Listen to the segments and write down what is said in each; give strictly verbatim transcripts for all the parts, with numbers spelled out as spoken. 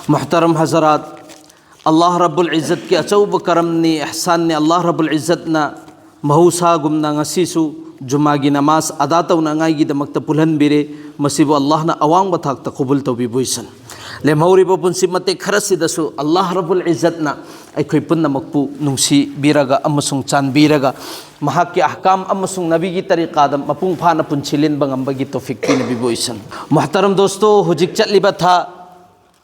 ꯃꯨꯍꯇꯔꯝ ꯍꯖꯔꯥꯠ, ꯑꯜꯂꯥꯍ ꯔꯕꯨꯜ ꯏꯖꯠꯀꯤ ꯑꯆꯧꯕ ꯀꯔꯝꯅꯤ, ꯏꯍꯁꯥꯟꯅꯤ꯫ ꯑꯜꯂꯥꯍ ꯔꯕꯨꯜ ꯏꯖꯠꯅ ꯃꯍꯧꯁꯥꯒꯨꯝꯅ ꯉꯁꯤꯁꯨ ꯖꯨꯃꯥꯒꯤ ꯅꯃꯥꯖ ꯑꯗꯥ ꯇꯧꯅꯉꯥꯏꯒꯤꯗꯃꯛꯇ ꯄꯨꯜꯍꯟꯕꯤꯔꯦ꯫ ꯃꯁꯤꯕꯨ ꯑꯜꯂꯥꯍꯅ ꯑꯋꯥꯡꯕ ꯊꯥꯛꯇ ꯀꯕꯨꯜ ꯇꯧꯕꯤꯕ ꯑꯣꯏꯁꯅꯨ꯫ ꯂꯦꯝꯍꯧꯔꯤꯕ ꯄꯨꯟꯁꯤ ꯃꯇꯦꯛ ꯈꯔꯁꯤꯗꯁꯨ ꯑꯜꯂꯥꯍ ꯔꯕꯨꯜ ꯏꯖꯠꯅ ꯑꯩꯈꯣꯏ ꯄꯨꯝꯅꯃꯛꯄꯨ ꯅꯨꯡꯁꯤꯕꯤꯔꯒ ꯑꯃꯁꯨꯡ ꯆꯥꯟꯕꯤꯔꯒ ꯃꯍꯥꯛꯀꯤ ꯑꯍꯀꯥꯝ ꯑꯃꯁꯨꯡ ꯅꯕꯤꯒꯤ ꯇꯔꯤꯀꯥꯗ ꯃꯄꯨꯡ ꯐꯥꯅ ꯄꯨꯟꯁꯤ ꯂꯦꯟꯕ ꯉꯝꯕꯒꯤ ꯇꯣꯐꯤꯛ ꯄꯤꯅꯕꯤꯕ ꯑꯣꯏꯁꯅꯨ꯫ ꯃꯨꯍꯇꯔꯝ ꯗꯣꯁꯇꯣ, ꯍꯧꯖꯤꯛ ꯆꯠꯂꯤꯕ ꯊꯥ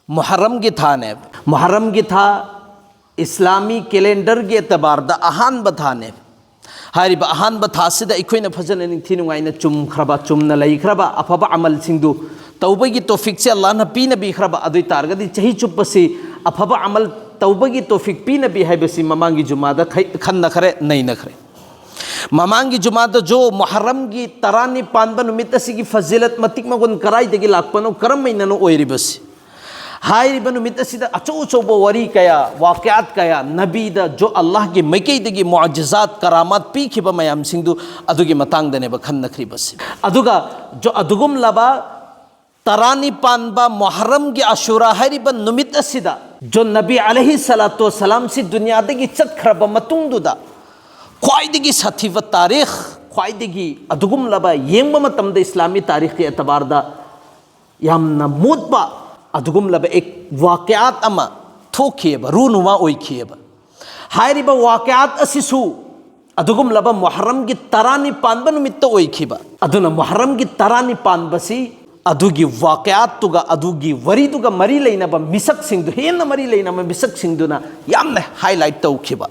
ꯃꯨꯍꯔꯝꯒꯤ ꯊꯥꯅꯦꯕ꯫ ꯃꯨꯍꯔꯝꯒꯤ ꯊꯥ ꯏꯁꯂꯥꯃꯤ ꯀꯦꯂꯦꯟꯗꯔꯒꯤ ꯑꯦꯇꯕꯥꯔꯗ ꯑꯍꯥꯟꯕ ꯊꯥꯅꯦꯕ꯫ ꯍꯥꯏꯔꯤꯕ ꯑꯍꯥꯟꯕ ꯊꯥꯁꯤꯗ ꯑꯩꯈꯣꯏꯅ ꯐꯖꯅ ꯅꯤꯡꯊꯤ ꯅꯨꯡꯉꯥꯏꯅ ꯆꯨꯝꯈ꯭ꯔꯕ, ꯆꯨꯝꯅ ꯂꯩꯈ꯭ꯔꯕ ꯑꯐꯕ ꯑꯃꯜꯁꯤꯡꯗꯨ ꯇꯧꯕꯒꯤ ꯇꯣꯐꯤꯛꯁꯦ ꯑꯜꯂꯥꯍꯅ ꯄꯤꯅꯕꯤꯈ꯭ꯔꯕ꯫ ꯑꯗꯨ ꯑꯣꯏ ꯇꯥꯔꯒꯗꯤ ꯆꯍꯤ ꯆꯨꯞꯄꯁꯤ ꯑꯐꯕ ꯑꯃꯜ ꯇꯧꯕꯒꯤ ꯇꯣꯐꯤꯛ ꯄꯤꯅꯕꯤ ꯍꯥꯏꯕꯁꯤ ꯃꯃꯥꯡꯒꯤ ꯖꯨꯃꯥꯗ ꯈꯩ-, ꯈꯟꯅꯈ꯭ꯔꯦ, ꯅꯩꯅꯈ꯭ꯔꯦ꯫ ꯃꯃꯥꯡꯒꯤ ꯖꯨꯃꯥꯗ ꯖꯣ ꯃꯨꯍꯔꯝꯒꯤ ꯇꯔꯥꯅꯤꯄꯥꯟꯕ ꯅꯨꯃꯤꯠ ꯑꯁꯤꯒꯤ ꯐꯖꯤꯂꯠ ꯃꯇꯤꯛ ꯃꯒꯨꯟ ꯀꯔꯥꯏꯗꯒꯤ ꯂꯥꯛꯄꯅꯣ, ꯀꯔꯝꯍꯥꯏꯅꯅꯣ ꯑꯣꯏꯔꯤꯕꯁꯤ? ꯍꯥꯏꯔꯤꯕ ꯅꯨꯃꯤꯠ ꯑꯁꯤꯗ ꯑꯆꯧ ꯑꯆꯧꯕ ꯋꯥꯔꯤ ꯀꯌꯥ, ꯋꯥꯀꯌꯥꯠ ꯀꯌꯥ, ꯅꯕꯤꯗ ꯖꯣ ꯑꯜꯂꯥꯍꯒꯤ ꯃꯥꯏꯀꯩꯗꯒꯤ ꯃꯨꯑꯖꯤꯖꯥꯠ, ꯀꯔꯥꯃꯥꯠ ꯄꯤꯈꯤꯕ ꯃꯌꯥꯝꯁꯤꯡꯗꯨ ꯑꯗꯨꯒꯤ ꯃꯇꯥꯡꯗꯅꯦꯕ ꯈꯟꯅꯈ꯭ꯔꯤꯕꯁꯤ꯫ ꯑꯗꯨꯒ ꯖꯣ ꯑꯗꯨꯒꯨꯝꯂꯕ ꯇꯔꯥꯅꯤꯄꯥꯟꯕ ꯃꯨꯍꯔꯝꯒꯤ ꯑꯁꯨꯔꯥ ꯍꯥꯏꯔꯤꯕ ꯅꯨꯃꯤꯠ ꯑꯁꯤꯗ ꯖꯣ ꯅꯕꯤ ꯑꯂꯩꯍꯤ ꯁꯂꯥꯇꯨ ꯋꯁꯂꯥꯝꯁꯤ ꯗꯨꯅꯤꯌꯥꯗꯒꯤ ꯆꯠꯈ꯭ꯔꯕ ꯃꯇꯨꯡꯗꯨꯗ ꯈ꯭ꯋꯥꯏꯗꯒꯤ ꯁꯥꯊꯤꯕ ꯇꯥꯔꯤꯈ, ꯈ꯭ꯋꯥꯏꯗꯒꯤ ꯑꯗꯨꯒꯨꯝꯂꯕ ꯌꯦꯡꯕ ꯃꯇꯝꯗ ꯏꯁꯂꯥꯃꯤ ꯇꯥꯔꯤꯈꯀꯤ ꯑꯦꯇꯕꯥꯔꯗ ꯌꯥꯝꯅ ꯃꯣꯠꯄ ꯑꯗꯨꯒꯨꯝꯂꯕ ꯑꯦꯛ-, ꯋꯥꯀꯌꯥꯠ ꯑꯃ ꯊꯣꯛꯈꯤꯑꯕ, ꯔꯨꯅꯨꯃꯥ ꯑꯣꯏꯈꯤꯑꯕ꯫ ꯍꯥꯏꯔꯤꯕ ꯋꯥꯀꯌꯥꯠ ꯑꯁꯤꯁꯨ ꯑꯗꯨꯒꯨꯝꯂꯕ ꯃꯨꯍꯔꯝꯒꯤ ꯇꯔꯥꯅꯤꯄꯥꯟꯕ ꯅꯨꯃꯤꯠꯇ ꯑꯣꯏꯈꯤꯕ꯫ ꯑꯗꯨꯅ ꯃꯨꯍꯔꯝꯒꯤ ꯇꯔꯥꯅꯤꯄꯥꯟꯕꯁꯤ ꯑꯗꯨꯒꯤ ꯋꯥꯀꯌꯥꯠꯇꯨꯒ ꯑꯗꯨꯒꯤ ꯋꯥꯔꯤꯗꯨꯒ ꯃꯔꯤ ꯂꯩꯅꯕ ꯃꯤꯁꯛꯁꯤꯡꯗꯨ, ꯍꯦꯟꯅ ꯃꯔꯤ ꯂꯩꯅꯕ ꯃꯤꯁꯛꯁꯤꯡꯗꯨꯅ ꯌꯥꯝꯅ ꯍꯥꯏꯂꯥꯏꯠ ꯇꯧꯈꯤꯕ꯫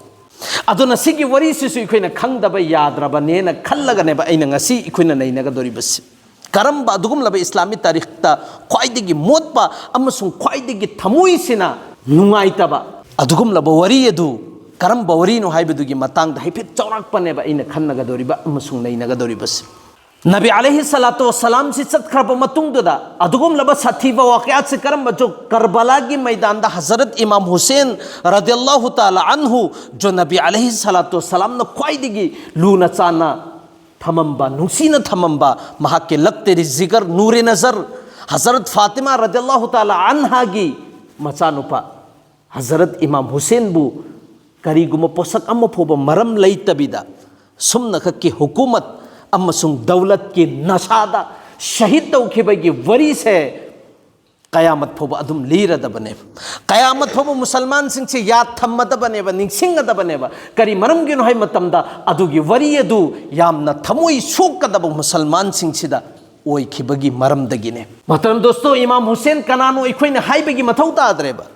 ꯑꯗꯨꯅ ꯁꯤꯒꯤ ꯋꯥꯔꯤꯁꯤꯁꯨ ꯑꯩꯈꯣꯏꯅ ꯈꯪꯗꯕ ꯌꯥꯗ꯭ꯔꯕꯅꯦꯅ ꯈꯜꯂꯒꯅꯦꯕ ꯑꯩꯅ ꯉꯁꯤ ꯑꯩꯈꯣꯏꯅ ꯅꯩꯅꯒꯗꯧꯔꯤꯕꯁꯤ꯫ ꯀꯔꯝꯕ ꯑꯗꯨꯒꯨꯝꯂꯕ ꯏꯁꯂꯥꯃꯤ ꯇꯥꯔꯤꯈꯇ ꯈ꯭ꯋꯥꯏꯗꯒꯤ ꯃꯣꯠꯄ ꯑꯃꯁꯨꯡ ꯈ꯭ꯋꯥꯏꯗꯒꯤ ꯊꯃꯣꯏꯁꯤꯅ ꯅꯨꯡꯉꯥꯏꯇꯕ ꯑꯗꯨꯒꯨꯝꯂꯕ ꯋꯥꯔꯤ ꯑꯗꯨ ꯀꯔꯝꯕ ꯋꯥꯔꯤꯅꯣ ꯍꯥꯏꯕꯗꯨꯒꯤ ꯃꯇꯥꯡꯗ ꯍꯥꯏꯐꯦꯠ ꯆꯥꯎꯔꯥꯛꯄꯅꯦꯕ ꯑꯩꯅ ꯈꯟꯅꯒꯗꯧꯔꯤꯕ ꯑꯃꯁꯨꯡ ꯅꯩꯅꯒꯗꯧꯔꯤꯕꯁꯤ꯫ ꯅꯕꯤ ꯑꯂꯩꯍꯤ ꯁꯂꯥꯇꯨ ꯋꯁꯂꯥꯝꯁꯤ ꯆꯠꯈ꯭ꯔꯕ ꯃꯇꯨꯡꯗꯨꯗ ꯑꯗꯨꯒꯨꯝꯂꯕ ꯁꯥꯊꯤꯕ ꯋꯥꯀꯌꯥꯠꯁꯤ ꯀꯔꯝꯕ? ꯖꯣ ꯀꯔꯕꯂꯥꯒꯤ ꯃꯩꯗꯥꯟꯗ ꯍꯖꯔꯠ ꯏꯃꯥꯝ ꯍꯨꯁꯦꯟ ꯔꯗꯤꯌꯜꯂꯥꯍꯨ ꯇꯥꯂꯥ ꯑꯟꯍꯨ ꯖꯣ ꯅꯕꯤ ꯑꯂꯩꯍꯤ ꯁꯂꯥꯇꯨ ꯋꯁꯂꯥꯝꯅ ꯈ꯭ꯋꯥꯏꯗꯒꯤ ꯂꯨꯅ ꯆꯥꯟꯅ ꯊꯝꯃꯝꯕ, ꯅꯨꯡꯁꯤꯅ ꯊꯝꯃꯝꯕ ꯃꯍꯥꯛꯀꯤ ꯂꯛꯇꯦꯔꯤ ꯖꯤꯒꯔ, ꯅꯨꯔꯦ ꯅꯖꯔ, ꯍꯖꯔꯠ ꯐꯥꯇꯤꯃꯥ ꯔꯗꯤꯌꯜꯂꯥꯍꯨ ꯇꯥꯂꯥ ꯑꯟꯍꯥꯒꯤ ꯃꯆꯥꯅꯨꯄꯥ ꯍꯖꯔꯠ ꯏꯃꯥꯝ ꯍꯨꯁꯦꯟꯕꯨ ꯀꯔꯤꯒꯨꯝꯕ ꯄꯣꯠꯁꯛ ꯑꯃ ꯐꯥꯎꯕ ꯃꯔꯝ ꯂꯩꯇꯕꯤꯗ ꯁꯨꯝꯅꯈꯛꯀꯤ ꯍꯨꯀꯨꯃꯠ ꯑꯃꯁꯨꯡ ꯗꯧꯂꯠꯀꯤ ꯅꯁꯥꯗ ꯁꯍꯤꯗ ꯇꯧꯈꯤꯕꯒꯤ ꯋꯥꯔꯤꯁꯦ ꯀꯌꯥꯃꯠ ꯐꯥꯎꯕ ꯑꯗꯨꯝ ꯂꯤꯔꯗꯕꯅꯦꯕ꯫ ꯀꯌꯥꯃꯠ ꯐꯥꯎꯕ ꯃꯨꯁꯜꯃꯥꯟꯁꯤꯡꯁꯦ ꯌꯥꯗ ꯊꯝꯃꯗꯕꯅꯦꯕ, ꯅꯤꯡꯁꯤꯡꯒꯗꯕꯅꯦꯕ꯫ ꯀꯔꯤ ꯃꯔꯝꯒꯤꯅꯣ ꯍꯥꯏꯕ ꯃꯇꯝꯗ ꯑꯗꯨꯒꯤ ꯋꯥꯔꯤ ꯑꯗꯨ ꯌꯥꯝꯅ ꯊꯃꯣꯏ ꯁꯣꯛꯀꯗꯕ ꯃꯨꯁꯜꯃꯥꯟꯁꯤꯡꯁꯤꯗ ꯑꯣꯏꯈꯤꯕꯒꯤ ꯃꯔꯝꯗꯒꯤꯅꯦ꯫ ꯃꯇꯝ ꯗꯣꯁꯇꯣ, ꯏꯃꯥꯝ ꯍꯨꯁꯦꯟ ꯀꯅꯥꯅꯣ ꯑꯩꯈꯣꯏꯅ ꯍꯥꯏꯕꯒꯤ ꯃꯊꯧ ꯇꯥꯗ꯭ꯔꯦꯕ꯫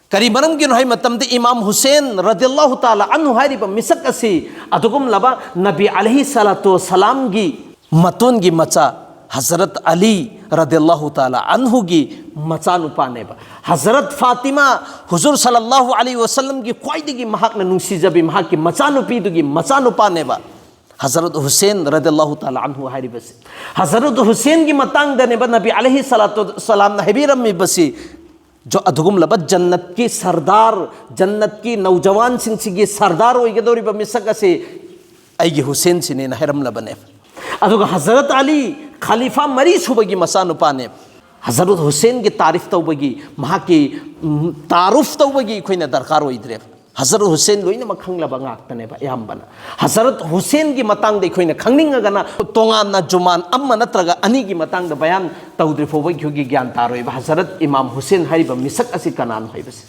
ꯀꯔꯤ ꯃꯔꯝꯒꯤꯅꯣ ꯍꯥꯏꯕ ꯃꯇꯝꯗ ꯏꯃꯥꯝ ꯍꯨꯁꯦꯟ ꯔꯗꯤꯌꯜꯂꯥꯍꯨ ꯇꯥꯂꯥ ꯑꯟꯍꯨ ꯍꯥꯏꯔꯤꯕ ꯃꯤꯁꯛ ꯑꯁꯤ ꯑꯗꯨꯒꯨꯝꯂꯕ ꯅꯕꯤ ꯑꯂꯩꯍꯤ ꯁꯂꯥꯇꯨ ꯁꯂꯥꯝꯒꯤ ꯃꯇꯣꯟꯒꯤ ꯃꯆꯥ ꯍꯖꯔꯠ ꯑꯂꯤ ꯔꯗꯤꯌꯜꯂꯥꯍꯨ ꯇꯥꯂꯥ ꯑꯟꯍꯨꯒꯤ ꯃꯆꯥꯅꯨꯄꯥꯅꯦꯕ꯫ ꯍꯖꯔꯠ ꯐꯥꯇꯤꯃꯥ, ꯍꯨꯖꯨꯔ ꯁꯜꯂꯜꯂꯥꯍꯨ ꯑꯂꯩꯍꯤ ꯋꯁꯜꯂꯝꯒꯤ ꯈ꯭ꯋꯥꯏꯗꯒꯤ ꯃꯍꯥꯛꯅ ꯅꯨꯡꯁꯤꯖꯕꯤ ꯃꯍꯥꯛꯀꯤ ꯃꯆꯥꯅꯨꯄꯤꯗꯨꯒꯤ ꯃꯆꯥꯅꯨꯄꯥꯅꯦꯕ ꯍꯖꯔꯠ ꯍꯨꯁꯦꯟ ꯔꯗꯤꯌꯜꯂꯥꯍꯨ ꯇꯥꯂꯥ ꯑꯟꯍꯨ ꯍꯥꯏꯔꯤꯕꯁꯤ꯫ ꯍꯖꯔꯠ ꯍꯨꯁꯦꯟꯒꯤ ꯃꯇꯥꯡꯗꯅꯦꯕ ꯅꯕꯤ ꯑꯂꯩꯍꯤ ꯁꯂꯥꯇꯨ ꯁꯂꯥꯝꯅ ꯍꯥꯏꯕꯤꯔꯝꯃꯤꯕꯁꯤ, ꯖꯣ-, ꯑꯗꯨꯒꯨꯝꯂꯕ ꯖꯟꯅꯠꯀꯤ ꯁꯔꯗꯥꯔ, ꯖꯟꯅꯠꯀꯤ ꯅꯧꯖꯋꯥꯟꯁꯤꯡꯁꯤꯒꯤ ꯁꯔꯗꯥꯔ ꯑꯣꯏꯒꯗꯧꯔꯤꯕ ꯃꯤꯁꯛ ꯑꯁꯤ ꯑꯩꯒꯤ ꯍꯨꯁꯦꯟꯁꯤꯅꯦꯅ ꯍꯥꯏꯔꯝꯂꯕꯅꯦ꯫ ꯑꯗꯨꯒ ꯍꯖꯔꯠ ꯑꯂꯤ ꯈꯂꯤꯐꯥ ꯃꯔꯤ ꯁꯨꯕꯒꯤ ꯃꯆꯥꯅꯨꯄꯥꯅꯦ꯫ ꯍꯖꯔꯠ ꯍꯨꯁꯦꯟꯒꯤ ꯇꯥꯔꯤꯐ ꯇꯧꯕꯒꯤ, ꯃꯍꯥꯛꯀꯤ, ꯎꯝ, ꯇꯥꯔꯨꯐ ꯇꯧꯕꯒꯤ ꯑꯩꯈꯣꯏꯅ ꯗꯔꯀꯥꯔ ꯑꯣꯏꯗ꯭ꯔꯦꯕ꯫ ꯍꯖꯔꯠ ꯍꯨꯁꯦꯟ ꯂꯣꯏꯅꯃꯛ ꯈꯪꯂꯕ ꯉꯥꯛꯇꯅꯦꯕ ꯑꯌꯥꯝꯕꯅ꯫ ꯍꯖꯔꯠ ꯍꯨꯁꯦꯟꯒꯤ ꯃꯇꯥꯡꯗ ꯑꯩꯈꯣꯏꯅ ꯈꯪꯅꯤꯡꯉꯒꯅ ꯇꯣꯉꯥꯟꯅ ꯖꯨꯃꯥꯟ ꯑꯃ ꯅꯠꯇ꯭ꯔꯒ ꯑꯅꯤꯒꯤ ꯃꯇꯥꯡꯗ ꯕꯌꯥꯟ ꯇꯧꯗ꯭ꯔꯤ ꯐꯥꯎꯕ ꯑꯩꯈꯣꯏꯒꯤ ꯒ꯭ꯌꯥꯟ ꯇꯥꯔꯣꯏꯕ ꯍꯖꯔꯠ ꯏꯃꯥꯝ ꯍꯨꯁꯦꯟ ꯍꯥꯏꯔꯤꯕ ꯃꯤꯁꯛ ꯑꯁꯤ ꯀꯅꯥꯅꯣ ꯍꯥꯏꯕꯁꯦ꯫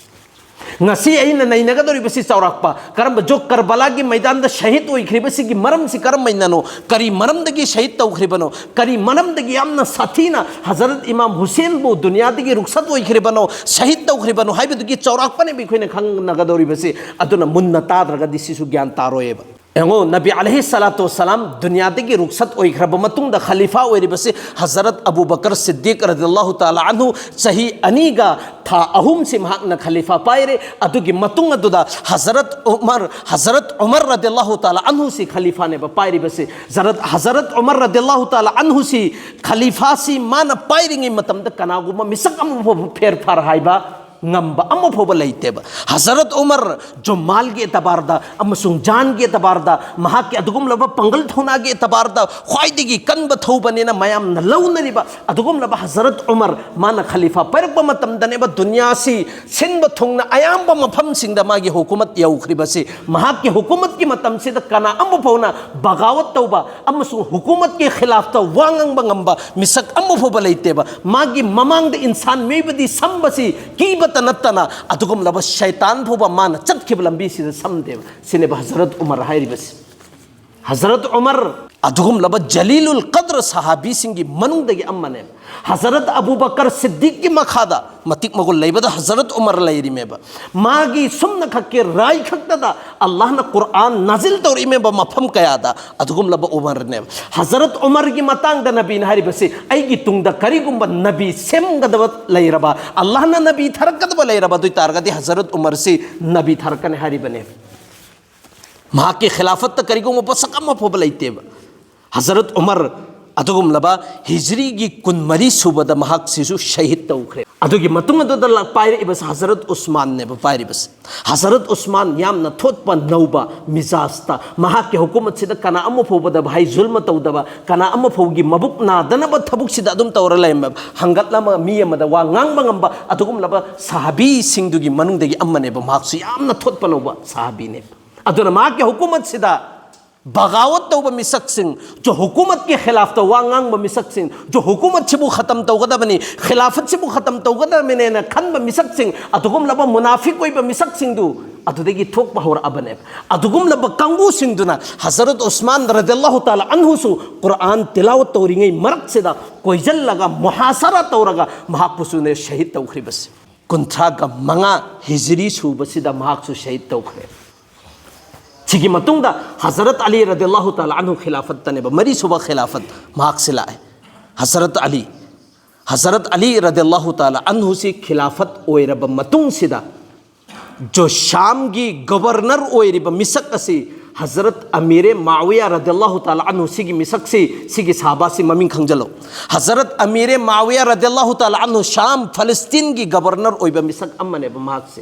ꯉꯁꯤ ꯑꯩꯅ ꯅꯩꯅꯒꯗꯧꯔꯤꯕꯁꯤ ꯆꯥꯎꯔꯥꯛꯄ ꯀꯔꯝꯕ ꯖꯣ ꯀꯔꯕꯂꯥꯒꯤ ꯃꯩꯗꯥꯟꯗ ꯁꯍꯤꯗ ꯑꯣꯏꯈ꯭ꯔꯤꯕꯁꯤꯒꯤ ꯃꯔꯝꯁꯤ ꯀꯔꯝꯕꯩꯅꯅꯣ? ꯀꯔꯤ ꯃꯔꯝꯗꯒꯤ ꯁꯍꯤꯗ ꯇꯧꯈ꯭ꯔꯤꯕꯅꯣ? ꯀꯔꯤ ꯃꯔꯝꯗꯒꯤ ꯌꯥꯝꯅ ꯁꯥꯊꯤꯅ ꯍꯖꯔꯠ ꯏꯃꯥꯝ ꯍꯨꯁꯦꯟꯕꯨ ꯗꯨꯅꯤꯌꯥꯗꯒꯤ ꯔꯨꯛꯁꯠ ꯑꯣꯏꯈ꯭ꯔꯤꯕꯅꯣ, ꯁꯍꯤꯗ ꯇꯧꯈ꯭ꯔꯤꯕꯅꯣ ꯍꯥꯏꯕꯗꯨꯒꯤ ꯆꯥꯎꯔꯥꯛꯄꯅꯦꯕ ꯑꯩꯈꯣꯏꯅ ꯈꯪꯅꯒꯗꯧꯔꯤꯕꯁꯤ꯫ ꯑꯗꯨꯅ ꯃꯨꯟꯅ ꯇꯥꯗ꯭ꯔꯒꯗꯤ ꯁꯤꯁꯨ ꯒ꯭ꯌꯥꯟ ꯇꯥꯔꯣꯏꯕ꯫ ꯌꯦꯡꯉꯣ, ꯅꯕꯤ ꯑꯂꯩꯍꯤ ꯁꯂꯥꯇꯨ ꯋꯁꯁꯂꯥꯝ ꯗꯨꯅꯤꯌꯥꯗꯒꯤ ꯔꯨꯛꯁꯠ ꯑꯣꯏꯈ꯭ꯔꯕ ꯃꯇꯨꯡꯗ ꯈꯂꯤꯐꯥ ꯑꯣꯏꯔꯤꯕꯁꯤ ꯍꯖꯔꯠ ꯑꯕꯨ ꯕꯀꯔ ꯁꯤꯗꯤꯛ ꯔꯗꯤꯌꯜꯂꯥꯍꯨ ꯇꯥꯂꯥ ꯑꯟꯍꯨ ꯆꯍꯤ ꯑꯅꯤꯒ ꯊꯥ ꯑꯍꯨꯝꯁꯤ ꯃꯍꯥꯛꯅ ꯈꯂꯤꯐꯥ ꯄꯥꯏꯔꯦ꯫ ꯑꯗꯨꯒꯤ ꯃꯇꯨꯡ ꯑꯗꯨꯗ ꯍꯖꯔꯠ ꯎꯃꯔ, ꯍꯖꯔꯠ ꯎꯃꯔ ꯔꯗꯤꯌꯜꯂꯥꯍꯨ ꯇꯥꯂꯥ ꯑꯟꯍꯨꯁꯤ ꯈꯂꯤꯐꯥꯅꯦꯕ ꯄꯥꯏꯔꯤꯕꯁꯤ꯫ ꯍꯖꯔꯠ, ꯍꯖꯔꯠ ꯎꯃꯔ ꯔꯗꯤꯌꯜꯂꯥꯍꯨ ꯇꯥꯂꯥ ꯑꯟꯍꯨꯁꯤ ꯈꯂꯤꯐꯥꯁꯤ ꯃꯥꯅ ꯄꯥꯏꯔꯤꯉꯩ ꯃꯇꯝꯗ ꯀꯅꯥꯒꯨꯝꯕ ꯃꯤꯁꯛ ꯑꯃ ꯐꯥꯎꯕ ꯐꯦꯔꯐꯥꯔ ꯍꯥꯏꯕ ꯉꯝꯕ ꯑꯃ ꯐꯥꯎꯕ ꯂꯩꯇꯦꯕ꯫ ꯍꯖꯔꯠ ꯎꯃꯔ ꯖꯨꯃꯥꯜꯒꯤ ꯑꯦꯇꯕꯥꯔꯗ ꯑꯃꯁꯨꯡ ꯖꯥꯟꯒꯤ ꯑꯦꯇꯕꯥꯔꯗ, ꯃꯍꯥꯛꯀꯤ ꯑꯗꯨꯒꯨꯝꯂꯕ ꯄꯥꯡꯒꯜ ꯊꯧꯅꯥꯒꯤ ꯑꯦꯇꯕꯥꯔꯗ ꯈ꯭ꯋꯥꯏꯗꯒꯤ ꯀꯟꯕ ꯊꯧꯕꯅꯤꯅ ꯃꯌꯥꯝꯅ ꯂꯧꯅꯔꯤꯕ ꯑꯗꯨꯒꯨꯝꯂꯕ ꯍꯖꯔꯠ ꯎꯃꯔ, ꯃꯥꯅ ꯈꯂꯤꯐꯥ ꯄꯥꯏꯔꯛꯄ ꯃꯇꯝꯗꯅꯦꯕ ꯗꯨꯅꯤꯌꯥꯁꯤ ꯁꯤꯟꯕ ꯊꯨꯡꯅ ꯑꯌꯥꯝꯕ ꯃꯐꯝꯁꯤꯡꯗ ꯃꯥꯒꯤ ꯍꯨꯀꯨꯃꯠ ꯌꯧꯈ꯭ꯔꯤꯕꯁꯤ꯫ ꯃꯍꯥꯛꯀꯤ ꯍꯨꯀꯨꯃꯠꯀꯤ ꯃꯇꯝꯁꯤꯗ ꯀꯅꯥ ꯑꯃ ꯐꯥꯎꯅ ꯕꯒꯥꯋꯠ ꯇꯧꯕ ꯑꯃꯁꯨꯡ ꯍꯨꯀꯨꯃꯠꯀꯤ ꯈꯤꯂꯥꯐꯇ ꯋꯥ ꯉꯥꯡꯕ ꯉꯝꯕ ꯃꯤꯁꯛ ꯑꯃ ꯐꯥꯎꯕ ꯂꯩꯇꯦꯕ꯫ ꯃꯥꯒꯤ ꯃꯃꯥꯡꯗ ꯏꯟꯁꯥꯟ ꯃꯤꯑꯣꯏꯕꯗꯤ ꯁꯝꯕꯁꯤ ꯀꯤꯕꯇ ꯅꯠꯇꯅ ꯑꯗꯨꯒꯨꯝꯂꯕ ꯁꯩꯇꯥꯟ ꯐꯥꯎꯕ ꯃꯥꯅ ꯆꯠꯈꯤꯕ ꯂꯝꯕꯤꯁꯤꯗ ꯁꯝꯗꯦꯕ꯫ ꯁꯤꯅꯦꯕ ꯍꯖꯔꯠ ꯎꯃꯔ ꯍꯥꯏꯔꯤꯕꯁꯤ꯫ ꯍꯖꯔꯠ ꯎꯃꯔ ꯑꯗꯨꯒꯨꯝꯂꯕ ꯖꯂꯤꯂꯨꯜ ꯀꯗ꯭ꯔ ꯁꯍꯥꯕꯤꯁꯤꯡꯒꯤ ꯃꯅꯨꯡꯗꯒꯤ ꯑꯃꯅꯦꯕ꯫ ꯍꯖꯔꯠ ꯑꯕꯨ ꯕꯀꯔ ꯁꯤꯗꯤꯛꯀꯤ ꯃꯈꯥꯗ ꯃꯇꯤꯛ ꯃꯒꯨꯟ ꯂꯩꯕꯗ ꯍꯖꯔꯠ ꯎꯃꯔ ꯂꯩꯔꯤꯃꯦꯕ꯫ ꯃꯥꯒꯤ ꯁꯨꯝꯅ ꯈꯛꯀꯤ ꯔꯥꯏ ꯈꯛꯇꯗ ꯑꯜꯂꯥꯍꯅ ꯀꯨꯔꯥꯟ ꯅꯥꯖꯤꯜ ꯇꯧꯔꯛꯏꯃꯦꯕ ꯃꯐꯝ ꯀꯌꯥꯗ꯫ ꯑꯗꯨꯒꯨꯝꯂꯕ ꯎꯃꯔꯅꯦꯕ꯫ ꯍꯖꯔꯠ ꯎꯃꯔꯒꯤ ꯃꯇꯥꯡꯗ ꯅꯕꯤꯅ ꯍꯥꯏꯔꯤꯕꯁꯤ, "ꯑꯩꯒꯤ ꯇꯨꯡꯗ ꯀꯔꯤꯒꯨꯝꯕ ꯅꯕꯤ ꯁꯦꯝꯒꯗꯕ ꯂꯩꯔꯕ, ꯑꯜꯂꯥꯍꯅ ꯅꯕꯤ ꯊꯥꯔꯛꯀꯗꯕ ꯂꯩꯔꯕ ꯑꯗꯨ ꯑꯣꯏ ꯇꯥꯔꯒꯗꯤ ꯍꯖꯔꯠ ꯎꯃꯔꯁꯤ ꯅꯕꯤ ꯊꯥꯔꯛꯀꯅꯤ" ꯍꯥꯏꯔꯤꯕꯅꯦꯕ꯫ ꯃꯍꯥꯛꯀꯤ ꯈꯤꯂꯥꯐꯠꯇ ꯀꯔꯤꯒꯨꯝꯕ ꯄꯣꯠꯁꯛ ꯑꯃ ꯐꯥꯎꯕ ꯂꯩꯇꯦꯕ꯫ ꯍꯖꯔꯠ ꯎꯃꯔ ꯑꯗꯨꯒꯨꯝꯂꯕ ꯍꯤꯖ꯭ꯔꯤꯒꯤ ꯀꯨꯟꯃꯔꯤ ꯁꯨꯕꯗ ꯃꯍꯥꯛꯁꯤꯁꯨ ꯁꯍꯤꯗ ꯇꯧꯈ꯭ꯔꯦ꯫ ꯑꯗꯨꯒꯤ ꯃꯇꯨꯡ ꯑꯗꯨꯗ ꯂꯥꯛ-, ꯄꯥꯏꯔꯛꯏꯕꯁꯤ ꯍꯖꯔꯠ ꯎꯁꯃꯥꯟꯅꯦꯕ ꯄꯥꯏꯔꯤꯕꯁꯤ꯫ ꯍꯖꯔꯠ ꯎꯁꯃꯥꯟ ꯌꯥꯝꯅ ꯊꯣꯠꯄ ꯅꯧꯕ ꯃꯤꯖꯥꯖꯇ, ꯃꯍꯥꯛꯀꯤ ꯍꯨꯀꯨꯃꯠꯁꯤꯗ ꯀꯅꯥ ꯑꯃ ꯐꯥꯎꯕꯗ ꯚꯥꯏ ꯖꯨꯜꯃ ꯇꯧꯗꯕ, ꯀꯅꯥ ꯑꯃ ꯐꯥꯎꯒꯤ ꯃꯕꯨꯛ ꯅꯥꯗꯅꯕ ꯊꯕꯛꯁꯤꯗ ꯑꯗꯨꯝ ꯇꯧꯔ ꯂꯩꯔꯝꯃꯦꯕ꯫ ꯍꯪꯒꯠꯂꯝꯃ ꯃꯤ ꯑꯃꯗ ꯋꯥ ꯉꯥꯡꯕ ꯉꯝꯕ ꯑꯗꯨꯒꯨꯝꯂꯕ ꯁꯍꯥꯕꯤꯁꯤꯡꯗꯨꯒꯤ ꯃꯅꯨꯡꯗꯒꯤ ꯑꯃꯅꯦꯕ꯫ ꯃꯍꯥꯛꯁꯨ ꯌꯥꯝꯅ ꯊꯣꯠꯄ ꯅꯧꯕ ꯁꯍꯥꯕꯤꯅꯦꯕ꯫ ꯑꯗꯨꯅ ꯃꯍꯥꯛꯀꯤ ꯍꯨꯀꯨꯃꯠꯁꯤꯗ ꯕꯒꯥꯋꯠ ꯇꯧꯕ ꯃꯤꯁꯛꯁꯤꯡ, ꯖꯣ ꯍꯨꯀꯨꯃꯠꯀꯤ ꯈꯤꯂꯥꯐꯇ ꯋꯥ ꯉꯥꯡꯕ ꯃꯤꯁꯛꯁꯤꯡ, ꯖꯣ ꯍꯨꯀꯨꯃꯠꯁꯤꯕꯨ ꯈꯇꯝ ꯇꯧꯒꯗꯕꯅꯤ, ꯈꯤꯂꯥꯐꯠꯁꯤꯕꯨ ꯈꯇꯝ ꯇꯧꯒꯗꯕꯅꯦꯅ ꯈꯟꯕ ꯃꯤꯁꯛꯁꯤꯡ, ꯑꯗꯨꯒꯨꯝꯂꯕ ꯃꯨꯅꯥꯐꯤꯛ ꯑꯣꯏꯕ ꯃꯤꯁꯛꯁꯤꯡꯗꯨ ꯑꯗꯨꯗꯒꯤ ꯊꯣꯛꯄ ꯍꯧꯔꯛꯑꯕꯅꯦꯕ꯫ ꯑꯗꯨꯒꯨꯝꯂꯕ ꯀꯥꯡꯕꯨꯁꯤꯡꯗꯨꯅ ꯍꯖꯔꯠ ꯎꯁꯃꯥꯟ ꯔꯗꯤꯌꯜꯂꯥꯍꯨ ꯇꯥꯂꯥ ꯑꯟꯍꯨꯁꯨ ꯀꯨꯔꯥꯟ ꯇꯤꯂꯥꯋꯠ ꯇꯧꯔꯤꯉꯩ ꯃꯔꯛꯁꯤꯗ ꯀꯣꯏꯁꯤꯜꯂꯒ ꯃꯨꯍꯥꯁꯔꯥ ꯇꯧꯔꯒ ꯃꯍꯥꯛꯄꯨꯁꯨꯅꯦ ꯁꯍꯤꯗ ꯇꯧꯈ꯭ꯔꯤꯕꯁꯦ꯫ ꯀꯨꯟꯊ꯭ꯔꯥꯒ ꯃꯉꯥ ꯍꯤꯖ꯭ꯔꯤ ꯁꯨꯕꯁꯤꯗ ꯃꯍꯥꯛꯁꯨ ꯁꯍꯤꯗ ꯇꯧꯈ꯭ꯔꯦ꯫ ꯁꯤꯒꯤ ꯃꯇꯨꯡꯗ ꯍꯖꯔꯠ ꯑꯂꯤ ꯔꯗꯤꯌꯜꯂꯥꯍꯨ ꯇꯥꯂꯥ ꯑꯟꯍꯨ ꯈꯤꯂꯥꯐꯠꯇꯅꯦꯕ, ꯃꯔꯤꯁꯨꯕ ꯈꯤꯂꯥꯐꯠ ꯃꯍꯥꯛꯁꯤ ꯂꯥꯛꯑꯦ꯫ ꯍꯖꯔꯠ ꯑꯂꯤ, ꯍꯖꯔꯠ ꯑꯂꯤ ꯔꯗꯤꯌꯜꯂꯥꯍꯨ ꯇꯥꯂꯥ ꯑꯟꯍꯨꯁꯤ ꯈꯤꯂꯥꯐꯠ ꯑꯣꯏꯔꯕ ꯃꯇꯨꯡꯁꯤꯗ ꯖꯣ ꯁꯥꯝꯒꯤ ꯒꯕꯔꯅꯔ ꯑꯣꯏꯔꯤꯕ ꯃꯤꯁꯛ ꯑꯁꯤ ꯍꯖꯔꯠ ꯑꯃꯤꯔꯦ ꯃꯥꯋꯤꯌꯥ ꯔꯗꯤꯌꯜꯂꯥꯍꯨ ꯇꯥꯂꯥ ꯑꯟꯍꯨ ꯁꯤꯒꯤ ꯃꯤꯁꯛꯁꯤ, ꯁꯤꯒꯤ ꯁꯍꯥꯕꯥꯁꯤ ꯃꯃꯤꯡ ꯈꯪꯖꯜꯂꯨ꯫ ꯍꯖꯔꯠ ꯑꯃꯤꯔꯦ ꯃꯥꯋꯤꯌꯥ ꯔꯗꯤꯌꯜꯂꯥꯍꯨ ꯇꯥꯂꯥ ꯑꯟꯍꯨ ꯁꯥꯝ ꯐꯂꯁꯇꯤꯟꯒꯤ ꯒꯕꯔꯅꯔ ꯑꯣꯏꯕ ꯃꯤꯁꯛ ꯑꯃꯅꯦꯕ ꯃꯍꯥꯛꯁꯦ꯫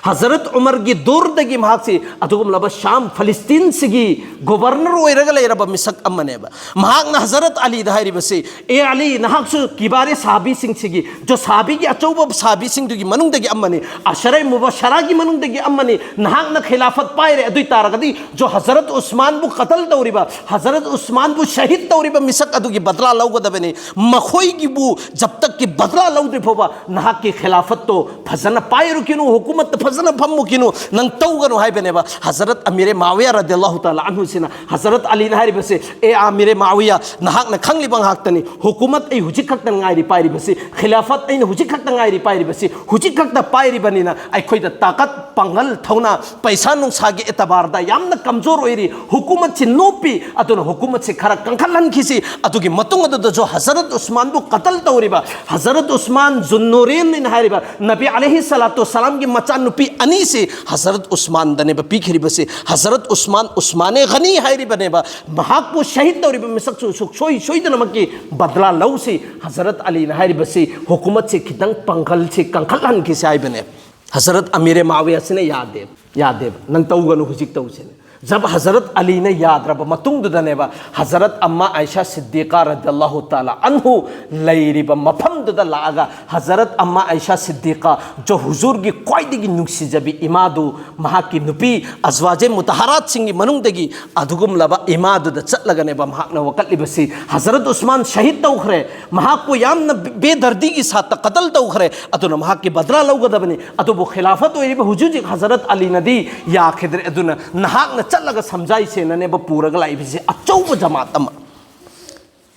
ꯍꯖꯔꯠ ꯎꯃꯔꯒꯤ ꯗꯣꯔꯗꯒꯤ ꯃꯍꯥꯛꯁꯤ ꯑꯗꯨꯒꯨꯝꯂꯕ ꯁꯥꯝ ꯐꯂꯁꯇꯤꯟꯁꯤꯒꯤ ꯒꯣꯕꯔꯅꯔ ꯑꯣꯏꯔꯒ ꯂꯩꯔꯕ ꯃꯤꯁꯛ ꯑꯃꯅꯦꯕ꯫ ꯃꯍꯥꯛꯅ ꯍꯖꯔꯠ ꯑꯂꯤꯗ ꯍꯥꯏꯔꯤꯕꯁꯤ, "ꯑꯦ ꯑꯂꯤ, ꯅꯍꯥꯛꯁꯨ ꯀꯤꯕꯥꯔꯦ ꯁꯍꯥꯕꯤꯁꯤꯡꯁꯤꯒꯤ, ꯖꯣ ꯁꯍꯥꯕꯤꯒꯤ ꯑꯆꯧꯕ ꯁꯍꯥꯕꯤꯁꯤꯡꯗꯨꯒꯤ ꯃꯅꯨꯡꯗꯒꯤ ꯑꯃꯅꯤ, ꯑꯁꯔꯦ ꯃꯨꯕꯁꯔꯥꯒꯤ ꯃꯅꯨꯡꯗꯒꯤ ꯑꯃꯅꯤ, ꯅꯍꯥꯛꯅ ꯈꯤꯂꯥꯐꯠ ꯄꯥꯏꯔꯦ, ꯑꯗꯨ ꯑꯣꯏ ꯇꯥꯔꯒꯗꯤ ꯖꯣ ꯍꯖꯔꯠ ꯎꯁꯃꯥꯟꯕꯨ ꯀꯇꯜ ꯇꯧꯔꯤꯕ, ꯍꯖꯔꯠ ꯎꯁꯃꯥꯟꯕꯨ ꯁꯍꯤꯗ ꯇꯧꯔꯤꯕ ꯃꯤꯁꯛ ꯑꯗꯨꯒꯤ ꯕꯗꯂꯥ ꯂꯧꯒꯗꯕꯅꯤ꯫ ꯃꯈꯣꯏꯒꯤꯕꯨ ꯖꯕ ꯇꯛꯀꯤ ꯕꯗꯂꯥ ꯂꯧꯗ꯭ꯔꯤ ꯐꯥꯎꯕ ꯅꯍꯥꯛꯀꯤ ꯈꯤꯂꯥꯐꯠꯇꯣ ꯐꯖꯅ ꯄꯥꯏꯔꯨꯈꯤꯅꯨ, ꯍꯨꯀꯨꯃꯠꯇ ꯐꯖꯅ ꯐꯝꯃꯨꯈꯤꯅꯨ, ꯅꯪ ꯇꯧꯒꯅꯨ" ꯍꯥꯏꯕꯅꯦꯕ꯫ ꯍꯖꯔꯠ ꯑꯃꯤꯔꯦ ꯃꯥꯋꯤꯌꯥ ꯔꯗꯤꯌꯜꯂꯥꯍꯨ ꯇꯥꯂꯥ ꯑꯟꯍꯨꯁꯤꯅ ꯍꯖꯔꯠ ꯑꯂꯤꯅ ꯍꯥꯏꯔꯤꯕꯁꯦ, "ꯑꯦ ꯑꯃꯤꯔꯦ ꯃꯥꯋꯤꯌꯥ, ꯅꯍꯥꯛꯅ ꯈꯪꯂꯤꯕ ꯉꯥꯛꯇꯅꯤ, ꯍꯨꯀꯨꯃꯠ ꯑꯩ ꯍꯧꯖꯤꯛ ꯈꯛꯇ ꯉꯥꯏꯔꯤ ꯄꯥꯏꯔꯤꯕꯁꯤ, ꯈꯤꯂꯥꯐꯠ ꯑꯩꯅ ꯍꯧꯖꯤꯛ ꯈꯛꯇ ꯉꯥꯏꯔꯤ ꯄꯥꯏꯔꯤꯕꯁꯤ, ꯍꯧꯖꯤꯛ ꯈꯛꯇ ꯄꯥꯏꯔꯤꯕꯅꯤꯅ ꯑꯩꯈꯣꯏꯗ ꯇꯥꯀꯠ, ꯄꯥꯡꯒꯜ, ꯊꯧꯅꯥ, ꯄꯩꯁꯥ ꯅꯨꯡꯁꯥꯒꯤ ꯑꯦꯇꯕꯥꯔꯗ ꯌꯥꯝꯅ ꯀꯝꯖꯣꯔ ꯑꯣꯏꯔꯤ, ꯍꯨꯀꯨꯃꯠꯁꯤ ꯅꯣꯞꯄꯤ, ꯑꯗꯨꯅ ꯍꯨꯀꯨꯃꯠꯁꯤ ꯈꯔ ꯀꯟꯈꯠꯍꯟꯈꯤꯁꯤ"꯫ ꯑꯗꯨꯒꯤ ꯃꯇꯨꯡ ꯑꯗꯨꯗꯁꯨ ꯍꯖꯔꯠ ꯎꯁꯃꯥꯟꯕꯨ ꯀꯇꯜ ꯇꯧꯔꯤꯕ ꯍꯖꯔꯠ ꯎꯁꯃꯥꯟ ꯖꯨꯟꯅꯨꯔꯦꯟꯅꯤꯅ ꯍꯥꯏꯔꯤꯕ ꯅꯕꯤ ꯑꯂꯩꯍꯤ ꯁꯂꯥꯇꯨ ꯁꯂꯥꯝꯒꯤ ꯃꯆꯥꯅꯨꯄꯤ ꯑꯅꯤꯁꯤ ꯍꯖꯔꯠ ꯎꯁꯃꯥꯟꯗꯅꯦꯕ ꯄꯤꯈꯤꯔꯤꯕꯁꯤ꯫ ꯍꯖꯔꯠ ꯎꯁꯃꯥꯟ, ꯎꯁꯃꯥꯅꯦ ꯒꯅꯤ ꯍꯥꯏꯔꯤꯕꯅꯦꯕ, ꯃꯍꯥꯛꯄꯨ ꯁꯍꯤꯗ ꯇꯧꯔꯤꯕ ꯃꯤꯁꯛꯁꯨ ꯁꯨꯡꯁꯣꯏ ꯁꯣꯏꯗꯅꯃꯛꯀꯤ ꯕꯗꯂꯥ ꯂꯧꯁꯤ꯫ ꯍꯖꯔꯠ ꯑꯂꯤꯅ ꯍꯥꯏꯔꯤꯕꯁꯤ ꯍꯨꯀꯨꯃꯠꯁꯤ ꯈꯤꯇꯪ ꯄꯥꯡꯒꯜꯁꯤ ꯀꯟꯈꯠꯍꯟꯈꯤꯁꯤ ꯍꯥꯏꯕꯅꯦ꯫ ꯍꯖꯔꯠ ꯑꯃꯤꯔꯦ ꯃꯥꯋꯤꯌꯥꯁꯤꯅ ꯌꯥꯗꯦ, ꯌꯥꯗꯦꯕ, "ꯅꯪ ꯇꯧꯒꯅꯨ, ꯍꯧꯖꯤꯛ ꯇꯧꯁꯦꯅ"꯫ ꯖꯕ ꯍꯖꯔꯠ ꯑꯂꯤꯅ ꯌꯥꯗ꯭ꯔꯕ ꯃꯇꯨꯡꯗꯨꯗꯅꯦꯕ ꯍꯖꯔꯠ ꯑꯝꯃꯥ ꯑꯥꯏꯁꯥ ꯁꯤꯗꯤꯀꯥ ꯔꯗꯤꯌꯜꯂꯥꯍꯨ ꯇꯥꯂꯥ ꯑꯟꯍꯨ ꯂꯩꯔꯤꯕ ꯃꯐꯝꯗꯨꯗ ꯂꯥꯛꯑꯒ ꯍꯖꯔꯠ ꯑꯝꯃꯥ ꯑꯥꯏꯁꯥ ꯁꯤꯗꯤꯀꯥ ꯖꯣ ꯍꯨꯖꯨꯔꯒꯤ ꯈ꯭ꯋꯥꯏꯗꯒꯤ ꯅꯨꯡꯁꯤꯖꯕꯤ ꯏꯃꯥꯗꯨ, ꯃꯍꯥꯛꯀꯤ ꯅꯨꯄꯤ ꯑꯖꯋꯥꯖꯦ ꯃꯨꯇꯍꯔꯥꯠꯁꯤꯡꯒꯤ ꯃꯅꯨꯡꯗꯒꯤ ꯑꯗꯨꯒꯨꯝꯂꯕ ꯏꯃꯥꯗꯨꯗ ꯆꯠꯂꯒꯅꯦꯕ ꯃꯍꯥꯛꯅ ꯋꯥꯀꯠꯂꯤꯕꯁꯤ, "ꯍꯖꯔꯠ ꯎꯁꯃꯥꯟ ꯁꯍꯤꯗ ꯇꯧꯈ꯭ꯔꯦ, ꯃꯍꯥꯛꯄꯨ ꯌꯥꯝꯅ ꯕꯦꯗꯔꯗꯤꯒꯤ ꯁꯥꯠꯇ ꯀꯇꯜ ꯇꯧꯈ꯭ꯔꯦ, ꯑꯗꯨꯅ ꯃꯍꯥꯛꯀꯤ ꯕꯗꯂꯥ ꯂꯧꯒꯗꯕꯅꯤ, ꯑꯗꯨꯕꯨ ꯈꯤꯂꯥꯐꯠ ꯑꯣꯏꯔꯤꯕ ꯍꯧꯖꯤꯛ ꯍꯧꯖꯤꯛ ꯍꯖꯔꯠ ꯑꯂꯤꯅꯗꯤ ꯌꯥꯈꯤꯗ꯭ꯔꯦ, ꯑꯗꯨꯅ ꯅꯍꯥꯛꯅ ꯆꯠꯂꯒ ꯁꯝꯖꯥꯏꯁꯦꯅꯅꯦꯕ ꯄꯨꯔꯒ ꯂꯥꯛꯏꯕꯁꯤ ꯑꯆꯧꯕ ꯖꯃꯥꯠ ꯑꯃ"꯫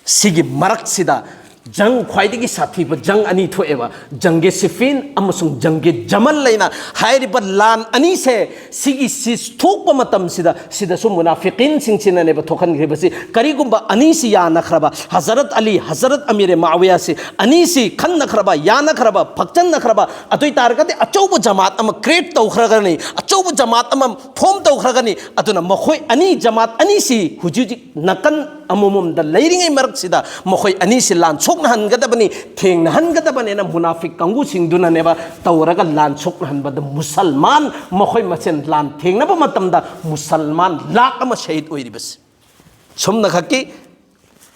ꯁꯤꯒꯤ ꯃꯔꯛꯁꯤꯗ ꯖꯪ, ꯈ꯭ꯋꯥꯏꯗꯒꯤ ꯁꯥꯊꯤꯕ ꯖꯪ ꯑꯅꯤ ꯊꯣꯛꯑꯦꯕ, ꯖꯪꯒꯦ ꯁꯤꯐꯤꯟ ꯑꯃꯁꯨꯡ ꯖꯪꯒꯦ ꯖꯃꯜ ꯍꯥꯏꯅ꯫ ꯍꯥꯏꯔꯤꯕ ꯂꯥꯟ ꯑꯅꯤꯁꯦ, ꯁꯤꯒꯤ ꯁꯤ ꯊꯣꯛꯄ ꯃꯇꯝꯁꯤꯗ, ꯁꯤꯗꯁꯨ ꯃꯨꯅꯥꯐꯤꯀꯤꯟꯁꯤꯡꯁꯤꯅꯅꯦꯕ ꯊꯣꯛꯍꯟꯈ꯭ꯔꯤꯕꯁꯤ꯫ ꯀꯔꯤꯒꯨꯝꯕ ꯑꯅꯤꯁꯤ ꯌꯥꯅꯈ꯭ꯔꯕ, ꯍꯖꯔꯠ ꯑꯂꯤ, ꯍꯖꯔꯠ ꯑꯃꯤꯔꯦ ꯃꯥꯋꯤꯌꯥꯁꯤ ꯑꯅꯤꯁꯤ ꯈꯟꯅꯈ꯭ꯔꯕ, ꯌꯥꯅꯈ꯭ꯔꯕ, ꯐꯛꯆꯟꯅꯈ꯭ꯔꯕ, ꯑꯗꯨ ꯑꯣꯏ ꯇꯥꯔꯒꯗꯤ ꯑꯆꯧꯕ ꯖꯃꯥꯠ ꯑꯃ ꯀ꯭ꯔꯤꯌꯦꯠ ꯇꯧꯈ꯭ꯔꯒꯅꯤ, ꯑꯆꯧꯕ ꯖꯃꯥꯠ ꯑꯃ ꯐꯣꯝ ꯇꯧꯈ꯭ꯔꯒꯅꯤ꯫ ꯑꯗꯨꯅ ꯃꯈꯣꯏ ꯑꯅꯤ, ꯖꯃꯥꯠ ꯑꯅꯤꯁꯤ ꯍꯧꯖꯤꯛ ꯍꯧꯖꯤꯛ ꯅꯥꯀꯟ ꯑꯃꯃꯝꯗ ꯂꯩꯔꯤꯉꯩ ꯃꯔꯛꯁꯤꯗ ꯃꯈꯣꯏ ꯑꯅꯤꯁꯤ ꯂꯥꯟ ꯁꯣꯛꯅꯍꯟꯒꯗꯕꯅꯤ, ꯊꯦꯡꯅꯍꯟꯒꯗꯕꯅꯦꯅ ꯃꯨꯅꯥꯐꯤꯛ ꯀꯥꯡꯕꯨꯁꯤꯡꯗꯨꯅꯅꯦꯕ ꯇꯧꯔꯒ ꯂꯥꯟ ꯁꯣꯛꯅꯍꯟꯕꯗ, ꯃꯨꯁꯜꯃꯥꯟ ꯃꯈꯣꯏ ꯃꯁꯦꯟ ꯂꯥꯟ ꯊꯦꯡꯅꯕ ꯃꯇꯝꯗ ꯃꯨꯁꯜꯃꯥꯟ ꯂꯥꯈ ꯑꯃ ꯁꯍꯤꯗ ꯑꯣꯏꯔꯤꯕꯁꯤ꯫ ꯁꯨꯝꯅꯈꯛꯀꯤ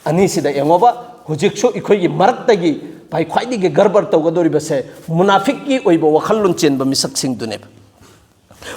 ꯑꯅꯤꯁꯤꯗ ꯌꯦꯡꯉꯣꯕ, ꯍꯧꯖꯤꯛꯁꯨ ꯑꯩꯈꯣꯏꯒꯤ ꯃꯔꯛꯇꯒꯤ ꯚꯥꯏ, ꯈ꯭ꯋꯥꯏꯗꯒꯤ ꯒꯔꯕꯔ ꯇꯧꯒꯗꯧꯔꯤꯕꯁꯦ ꯃꯨꯅꯥꯐꯤꯛꯀꯤ ꯑꯣꯏꯕ ꯋꯥꯈꯜꯂꯣꯟ ꯆꯦꯟꯕ ꯃꯤꯁꯛꯁꯤꯡꯗꯨꯅꯦꯕ꯫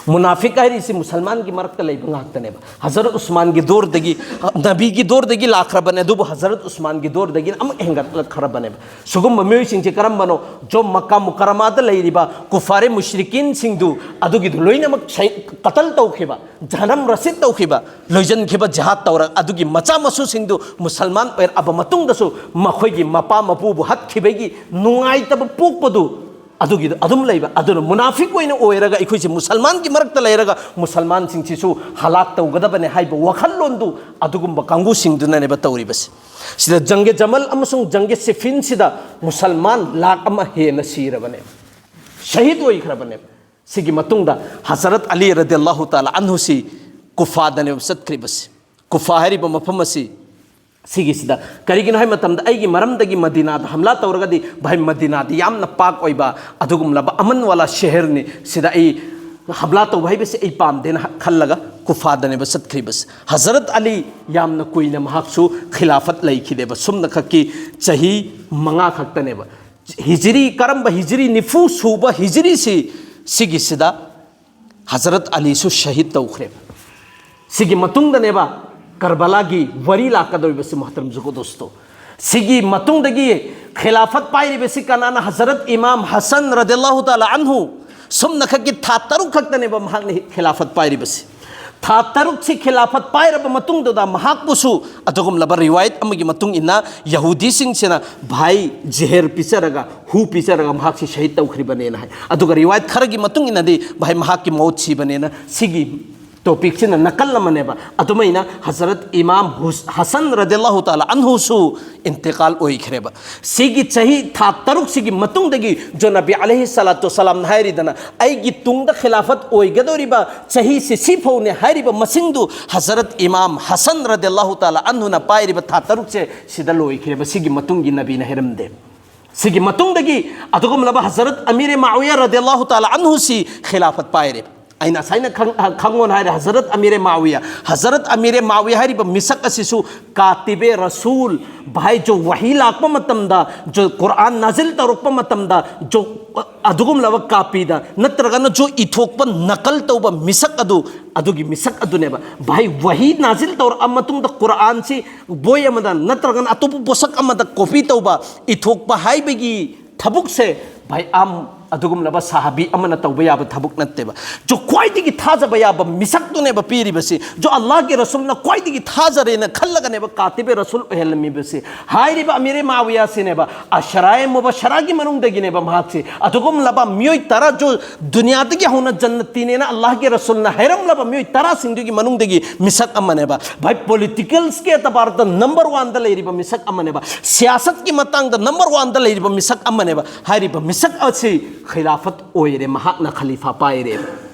ꯃꯨꯅꯥꯐꯤꯛ ꯍꯥꯏꯔꯤꯁꯤ ꯃꯨꯁꯜꯃꯥꯟꯒꯤ ꯃꯔꯛꯇ ꯂꯩꯕ ꯉꯥꯛꯇꯅꯦꯕ꯫ ꯍꯖꯔꯠ ꯎꯁꯃꯥꯟꯒꯤ ꯗꯣꯔꯗꯒꯤ, ꯅꯕꯤꯒꯤ ꯗꯣꯔꯗꯒꯤ ꯂꯥꯛꯈ꯭ꯔꯕꯅꯦ, ꯑꯗꯨꯕꯨ ꯍꯖꯔꯠ ꯎꯁꯃꯥꯟꯒꯤ ꯗꯣꯔꯗꯒꯤ ꯑꯃꯨꯛ ꯍꯦꯟꯒꯠꯂꯛꯈ꯭ꯔꯕꯅꯦꯕ꯫ ꯁꯤꯒꯨꯝꯕ ꯃꯤꯑꯣꯏꯁꯤꯡꯁꯦ ꯀꯔꯝꯕꯅꯣ? ꯖꯣ, ꯃꯛꯀꯥ ꯃꯨꯀꯔꯃꯥꯗ ꯂꯩꯔꯤꯕ ꯀꯨꯐꯥꯔꯦ ꯃꯨꯁ꯭ꯔꯤꯀꯤꯟꯁꯤꯡꯗꯨ, ꯑꯗꯨꯒꯤꯗꯨ ꯂꯣꯏꯅꯃꯛ ꯁꯍꯤ-, ꯀꯇꯜ ꯇꯧꯈꯤꯕ, ꯖꯍꯅꯝ ꯔꯁꯤꯗ ꯇꯧꯈꯤꯕ, ꯂꯣꯏꯁꯤꯟꯈꯤꯕ ꯖꯤꯍꯥꯗ ꯇꯧꯔꯒ, ꯑꯗꯨꯒꯤ ꯃꯆꯥ ꯃꯁꯨꯁꯤꯡꯗꯨ ꯃꯨꯁꯜꯃꯥꯟ ꯑꯣꯏꯔꯛꯑꯕ ꯃꯇꯨꯡꯗꯁꯨ ꯃꯈꯣꯏꯒꯤ ꯃꯄꯥ ꯃꯄꯨꯕꯨ ꯍꯥꯠꯈꯤꯕꯒꯤ ꯅꯨꯡꯉꯥꯏꯇꯕ ꯄꯣꯛꯄꯗꯨ ꯑꯗꯨꯒꯤꯗ ꯑꯗꯨꯝ ꯂꯩꯕ꯫ ꯑꯗꯨꯅ ꯃꯨꯅꯥꯐꯤꯛ ꯑꯣꯏꯅ ꯑꯣꯏꯔꯒ ꯑꯩꯈꯣꯏꯁꯦ ꯃꯨꯁꯜꯃꯥꯟꯒꯤ ꯃꯔꯛꯇ ꯂꯩꯔꯒ ꯃꯨꯁꯜꯃꯥꯟꯁꯤꯡꯁꯤꯁꯨ ꯍꯂꯥꯛ ꯇꯧꯒꯗꯕꯅꯦ ꯍꯥꯏꯕ ꯋꯥꯈꯜꯂꯣꯟꯗꯨ ꯑꯗꯨꯒꯨꯝꯕ ꯀꯥꯡꯕꯨꯁꯤꯡꯗꯨꯅꯅꯦꯕ ꯇꯧꯔꯤꯕꯁꯦ꯫ ꯁꯤꯗ ꯖꯪꯒꯦ ꯖꯃꯜ ꯑꯃꯁꯨꯡ ꯖꯪꯒꯦ ꯁꯤꯐꯤꯟꯁꯤꯗ ꯃꯨꯁꯜꯃꯥꯟ ꯂꯥꯈ ꯑꯃ ꯍꯦꯟꯅ ꯁꯤꯔꯕꯅꯦꯕ, ꯁꯍꯤꯗ ꯑꯣꯏꯈ꯭ꯔꯕꯅꯦꯕ꯫ ꯁꯤꯒꯤ ꯃꯇꯨꯡꯗ ꯍꯖꯔꯠ ꯑꯂꯤ ꯔꯗꯤꯌꯜꯂꯥꯍꯨ ꯇꯥꯂꯥ ꯑꯟꯍꯨꯁꯤ ꯀꯨꯐꯥꯗꯅꯦꯕ ꯆꯠꯈ꯭ꯔꯤꯕꯁꯤ꯫ ꯀꯨꯐꯥ ꯍꯥꯏꯔꯤꯕ ꯃꯐꯝ ꯑꯁꯤ ꯁꯤꯒꯤꯁꯤꯗ ꯀꯔꯤꯒꯤꯅꯣ ꯍꯥꯏꯕ ꯃꯇꯝꯗ, ꯑꯩꯒꯤ ꯃꯔꯝꯗꯒꯤ ꯃꯗꯤꯅꯥꯗ ꯍꯝꯂꯥ ꯇꯧꯔꯒꯗꯤ, ꯚꯥꯏ, ꯃꯗꯤꯅꯥꯗꯤ ꯌꯥꯝꯅ ꯄꯥꯛ ꯑꯣꯏꯕ ꯑꯗꯨꯒꯨꯝꯂꯕ ꯑꯃꯟ ꯋꯥꯂꯥ ꯁꯦꯍꯔꯅꯤ, ꯁꯤꯗ ꯑꯩ ꯍꯝꯂꯥ ꯇꯧꯕ ꯍꯥꯏꯕꯁꯤ ꯑꯩ ꯄꯥꯝꯗꯦꯅ ꯈꯜꯂꯒ ꯀꯨꯐꯥꯗꯅꯦꯕ ꯆꯠꯈ꯭ꯔꯤꯕꯁꯦ꯫ ꯍꯖꯔꯠ ꯑꯂꯤ ꯌꯥꯝꯅ ꯀꯨꯏꯅ ꯃꯍꯥꯛꯁꯨ ꯈꯤꯂꯥꯐꯠ ꯂꯩꯈꯤꯗꯦꯕ, ꯁꯨꯝꯅꯈꯛꯀꯤ ꯆꯍꯤ ꯃꯉꯥ ꯈꯛꯇꯅꯦꯕ꯫ ꯍꯤꯖꯔꯤ, ꯀꯔꯝꯕ ꯍꯤꯖꯔꯤ? ꯅꯤꯐꯨ ꯁꯨꯕ ꯍꯤꯖꯔꯤꯁꯤ, ꯁꯤꯒꯤꯁꯤꯗ ꯍꯖꯔꯠ ꯑꯂꯤꯁꯨ ꯁꯍꯤꯗ ꯇꯧꯈ꯭ꯔꯦꯕ꯫ ꯁꯤꯒꯤ ꯃꯇꯨꯡꯗꯅꯦꯕ ꯀꯔꯕꯂꯥꯒꯤ ꯋꯥꯔꯤ ꯂꯥꯛꯀꯗꯧꯔꯤꯕꯁꯤ, ꯃꯣꯍꯇꯔꯝ ꯖꯨꯒꯣ ꯗꯣꯁꯇꯣ꯫ ꯁꯤꯒꯤ ꯃꯇꯨꯡꯗꯒꯤ ꯈꯤꯂꯥꯐꯠ ꯄꯥꯏꯔꯤꯕꯁꯤ ꯀꯅꯥꯅ? ꯍꯖꯔꯠ ꯏꯃꯥꯝ ꯍꯁꯟ ꯔꯗꯤꯌꯜꯂꯥꯍꯨ ꯇꯥꯂꯥ ꯑꯟꯍꯨ, ꯁꯨꯝꯅꯈꯛꯀꯤ ꯊꯥ ꯇꯔꯨꯛ ꯈꯛꯇꯅꯦꯕ ꯃꯍꯥꯛꯅ ꯈꯤꯂꯥꯐꯠ ꯄꯥꯏꯔꯤꯕꯁꯤ꯫ ꯊꯥ ꯇꯔꯨꯛꯁꯤ ꯈꯤꯂꯥꯐꯠ ꯄꯥꯏꯔꯕ ꯃꯇꯨꯡꯗꯨꯗ ꯃꯍꯥꯛꯄꯨꯁꯨ ꯑꯗꯨꯒꯨꯝꯂꯕ ꯔꯤꯋꯥꯌꯠ ꯑꯃꯒꯤ ꯃꯇꯨꯡ ꯏꯟꯅ ꯌꯍꯨꯗꯤꯁꯤꯡꯁꯤꯅ ꯚꯥꯏ ꯖꯦꯍꯔ ꯄꯤꯖꯔꯒ, ꯍꯨ ꯄꯤꯖꯔꯒ ꯃꯍꯥꯛꯁꯤ ꯁꯍꯤꯗ ꯇꯧꯈ꯭ꯔꯤꯕꯅꯦꯅ ꯍꯥꯏ꯫ ꯑꯗꯨꯒ ꯔꯤꯋꯥꯌꯠ ꯈꯔꯒꯤ ꯃꯇꯨꯡ ꯏꯟꯅꯗꯤ ꯚꯥꯏ ꯃꯍꯥꯛꯀꯤ ꯃꯧꯠ ꯁꯤꯕꯅꯦꯅ꯫ ꯁꯤꯒꯤ ꯇꯣꯄꯤꯛꯁꯤꯅ ꯅꯥꯀꯜ ꯑꯃꯅꯦꯕ꯫ ꯑꯗꯨꯃꯥꯏꯅ ꯍꯖꯔꯠ ꯏꯃꯥꯝ ꯍꯨꯁ-, ꯍꯁꯟ ꯔꯗꯤꯌꯜꯂꯥꯍꯨ ꯇꯥꯂꯥ ꯑꯟꯍꯨꯁꯨ ꯏꯟꯇꯤꯀꯥꯜ ꯑꯣꯏꯈ꯭ꯔꯦꯕ꯫ ꯁꯤꯒꯤ ꯆꯍꯤ ꯊꯥ ꯇꯔꯨꯛꯁꯤꯒꯤ ꯃꯇꯨꯡꯗꯒꯤ ꯖꯣ ꯅꯕꯤ ꯑꯂꯩꯍꯤ ꯁꯂꯥꯇꯨ ꯁꯂꯥꯝꯅ ꯍꯥꯏꯔꯤꯗꯅ, "ꯑꯩꯒꯤ ꯇꯨꯡꯗ ꯈꯤꯂꯥꯐꯠ ꯑꯣꯏꯒꯗꯧꯔꯤꯕ ꯆꯍꯤꯁꯤ ꯁꯤꯐꯧꯅꯦ" ꯍꯥꯏꯔꯤꯕ ꯃꯁꯤꯡꯗꯨ ꯍꯖꯔꯠ ꯏꯃꯥꯝ ꯍꯁꯟ ꯔꯗꯤꯌꯜꯂꯥꯍꯨ ꯇꯥꯂꯥ ꯑꯟꯍꯨꯅ ꯄꯥꯏꯔꯤꯕ ꯊꯥ ꯇꯔꯨꯛꯁꯦ ꯁꯤꯗ ꯂꯣꯏꯈ꯭ꯔꯦꯕ꯫ ꯁꯤꯒꯤ ꯃꯇꯨꯡꯒꯤ ꯅꯕꯤꯅ ꯍꯥꯏꯔꯝꯗꯦ꯫ ꯁꯤꯒꯤ ꯃꯇꯨꯡꯗꯒꯤ ꯑꯗꯨꯒꯨꯝꯂꯕ ꯍꯖꯔꯠ ꯑꯃꯤꯔꯦ ꯃꯥꯋꯤꯌꯥ ꯔꯗꯤꯌꯜꯂꯥꯍꯨ ꯇꯥꯂꯥ ꯑꯟꯍꯨꯁꯤ ꯈꯤꯂꯥꯐꯠ ꯄꯥꯏꯔꯦ꯫ ꯑꯩꯅ ꯉꯁꯥꯏꯅ ꯈꯪ-, ꯈꯪꯉꯣꯅ ꯍꯥꯏꯔꯦ, ꯍꯖꯔꯠ ꯑꯃꯤꯔꯦ ꯃꯥꯋꯤꯌꯥ꯫ ꯍꯖꯔꯠ ꯑꯃꯤꯔꯦ ꯃꯥꯋꯤꯌꯥ ꯍꯥꯏꯔꯤꯕ ꯃꯤꯁꯛ ꯑꯁꯤꯁꯨ ꯀꯥꯇꯤꯕꯦ ꯔꯁꯨꯜ, ꯚꯥꯏ, ꯖꯣ ꯋꯥꯍꯤ ꯂꯥꯛꯄ ꯃꯇꯝꯗ, ꯖꯣ ꯀꯨꯔꯥꯟ ꯅꯥꯖꯤꯜ ꯇꯧꯔꯛꯄ ꯃꯇꯝꯗ, ꯖꯣ ꯑꯗꯨꯒꯨꯝꯂꯕ ꯀꯥꯄꯤꯗ ꯅꯠꯇ꯭ꯔꯒꯅ ꯖꯣ ꯏꯊꯣꯛꯄ, ꯅꯀꯜ ꯇꯧꯕ ꯃꯤꯁꯛ ꯑꯗꯨ, ꯑꯗꯨꯒꯤ ꯃꯤꯁꯛ ꯑꯗꯨꯅꯦꯕ꯫ ꯚꯥꯏ, ꯋꯥꯍꯤ ꯅꯥꯖꯤꯜ ꯇꯧꯔꯛꯑ ꯃꯇꯨꯡꯗ ꯀꯨꯔꯥꯟꯁꯤ ꯕꯣꯏ ꯑꯃꯗ ꯅꯠꯇ꯭ꯔꯒꯅ ꯑꯇꯣꯞꯄ ꯄꯣꯠꯁꯛ ꯑꯃꯗ ꯀꯣꯄꯤ ꯇꯧꯕ, ꯏꯊꯣꯛꯄ ꯍꯥꯏꯕꯒꯤ ꯊꯕꯛꯁꯦ, ꯚꯥꯏ, ꯑꯝ, ꯑꯗꯨꯒꯨꯝꯂꯕ ꯁꯍꯥꯕꯤ ꯑꯃꯅ ꯇꯧꯕ ꯌꯥꯕ ꯊꯕꯛ ꯅꯠꯇꯦꯕ꯫ ꯖꯣ ꯈ꯭ꯋꯥꯏꯗꯒꯤ ꯊꯥꯖꯕ ꯌꯥꯕ ꯃꯤꯁꯛꯇꯨꯅꯦꯕ ꯄꯤꯔꯤꯕꯁꯤ꯫ ꯖꯣ ꯑꯜꯂꯥꯍꯒꯤ ꯔꯁꯨꯜꯅ ꯈ꯭ꯋꯥꯏꯗꯒꯤ ꯊꯥꯖꯔꯦꯅ ꯈꯜꯂꯒꯅꯦꯕ ꯀꯥꯇꯤꯕꯦ ꯔꯁꯨꯜ ꯑꯣꯏꯍꯜꯂꯝꯃꯤꯕꯁꯤ꯫ ꯍꯥꯏꯔꯤꯕ ꯑꯃꯤꯔꯦ ꯃꯥꯋꯤꯌꯥꯁꯤꯅꯦꯕ, ꯑꯁꯔꯥꯌꯦ ꯃꯨꯕꯁꯔꯥꯒꯤ ꯃꯅꯨꯡꯗꯒꯤꯅꯦꯕ ꯃꯍꯥꯛꯁꯤ꯫ ꯑꯗꯨꯒꯨꯝꯂꯕ ꯃꯤꯑꯣꯏ ꯇꯔꯥ, ꯖꯣ ꯗꯨꯅꯤꯌꯥꯗꯒꯤ ꯍꯧꯅ ꯖꯟꯅꯇꯤꯅꯦꯅ ꯑꯜꯂꯥꯍꯒꯤ ꯔꯁꯨꯜꯅ ꯍꯥꯏꯔꯝꯂꯕ ꯃꯤꯑꯣꯏ ꯇꯔꯥꯁꯤꯡꯗꯨꯒꯤ ꯃꯅꯨꯡꯗꯒꯤ ꯃꯤꯁꯛ ꯑꯃꯅꯦꯕ꯫ ꯚꯥꯏ, ꯄꯣꯂꯤꯇꯤꯀꯦꯜꯁꯀꯤ ꯑꯦꯇꯕꯥꯔꯗ ꯅꯝꯕꯔ ꯋꯥꯟꯗ ꯂꯩꯔꯤꯕ ꯃꯤꯁꯛ ꯑꯃꯅꯦꯕ꯫ ꯁꯤꯌꯥꯁꯠꯀꯤ ꯃꯇꯥꯡꯗ ꯅꯝꯕꯔ ꯋꯥꯟꯗ ꯂꯩꯔꯤꯕ ꯃꯤꯁꯛ ꯑꯃꯅꯦꯕ꯫ ꯍꯥꯏꯔꯤꯕ ꯃꯤꯁꯛ ꯑꯁꯤ ꯈꯤꯂꯥꯐꯠ ꯑꯣꯏꯔꯦ, ꯃꯍꯥꯛꯅ ꯈꯂꯤꯐꯥ ꯄꯥꯏꯔꯦ꯫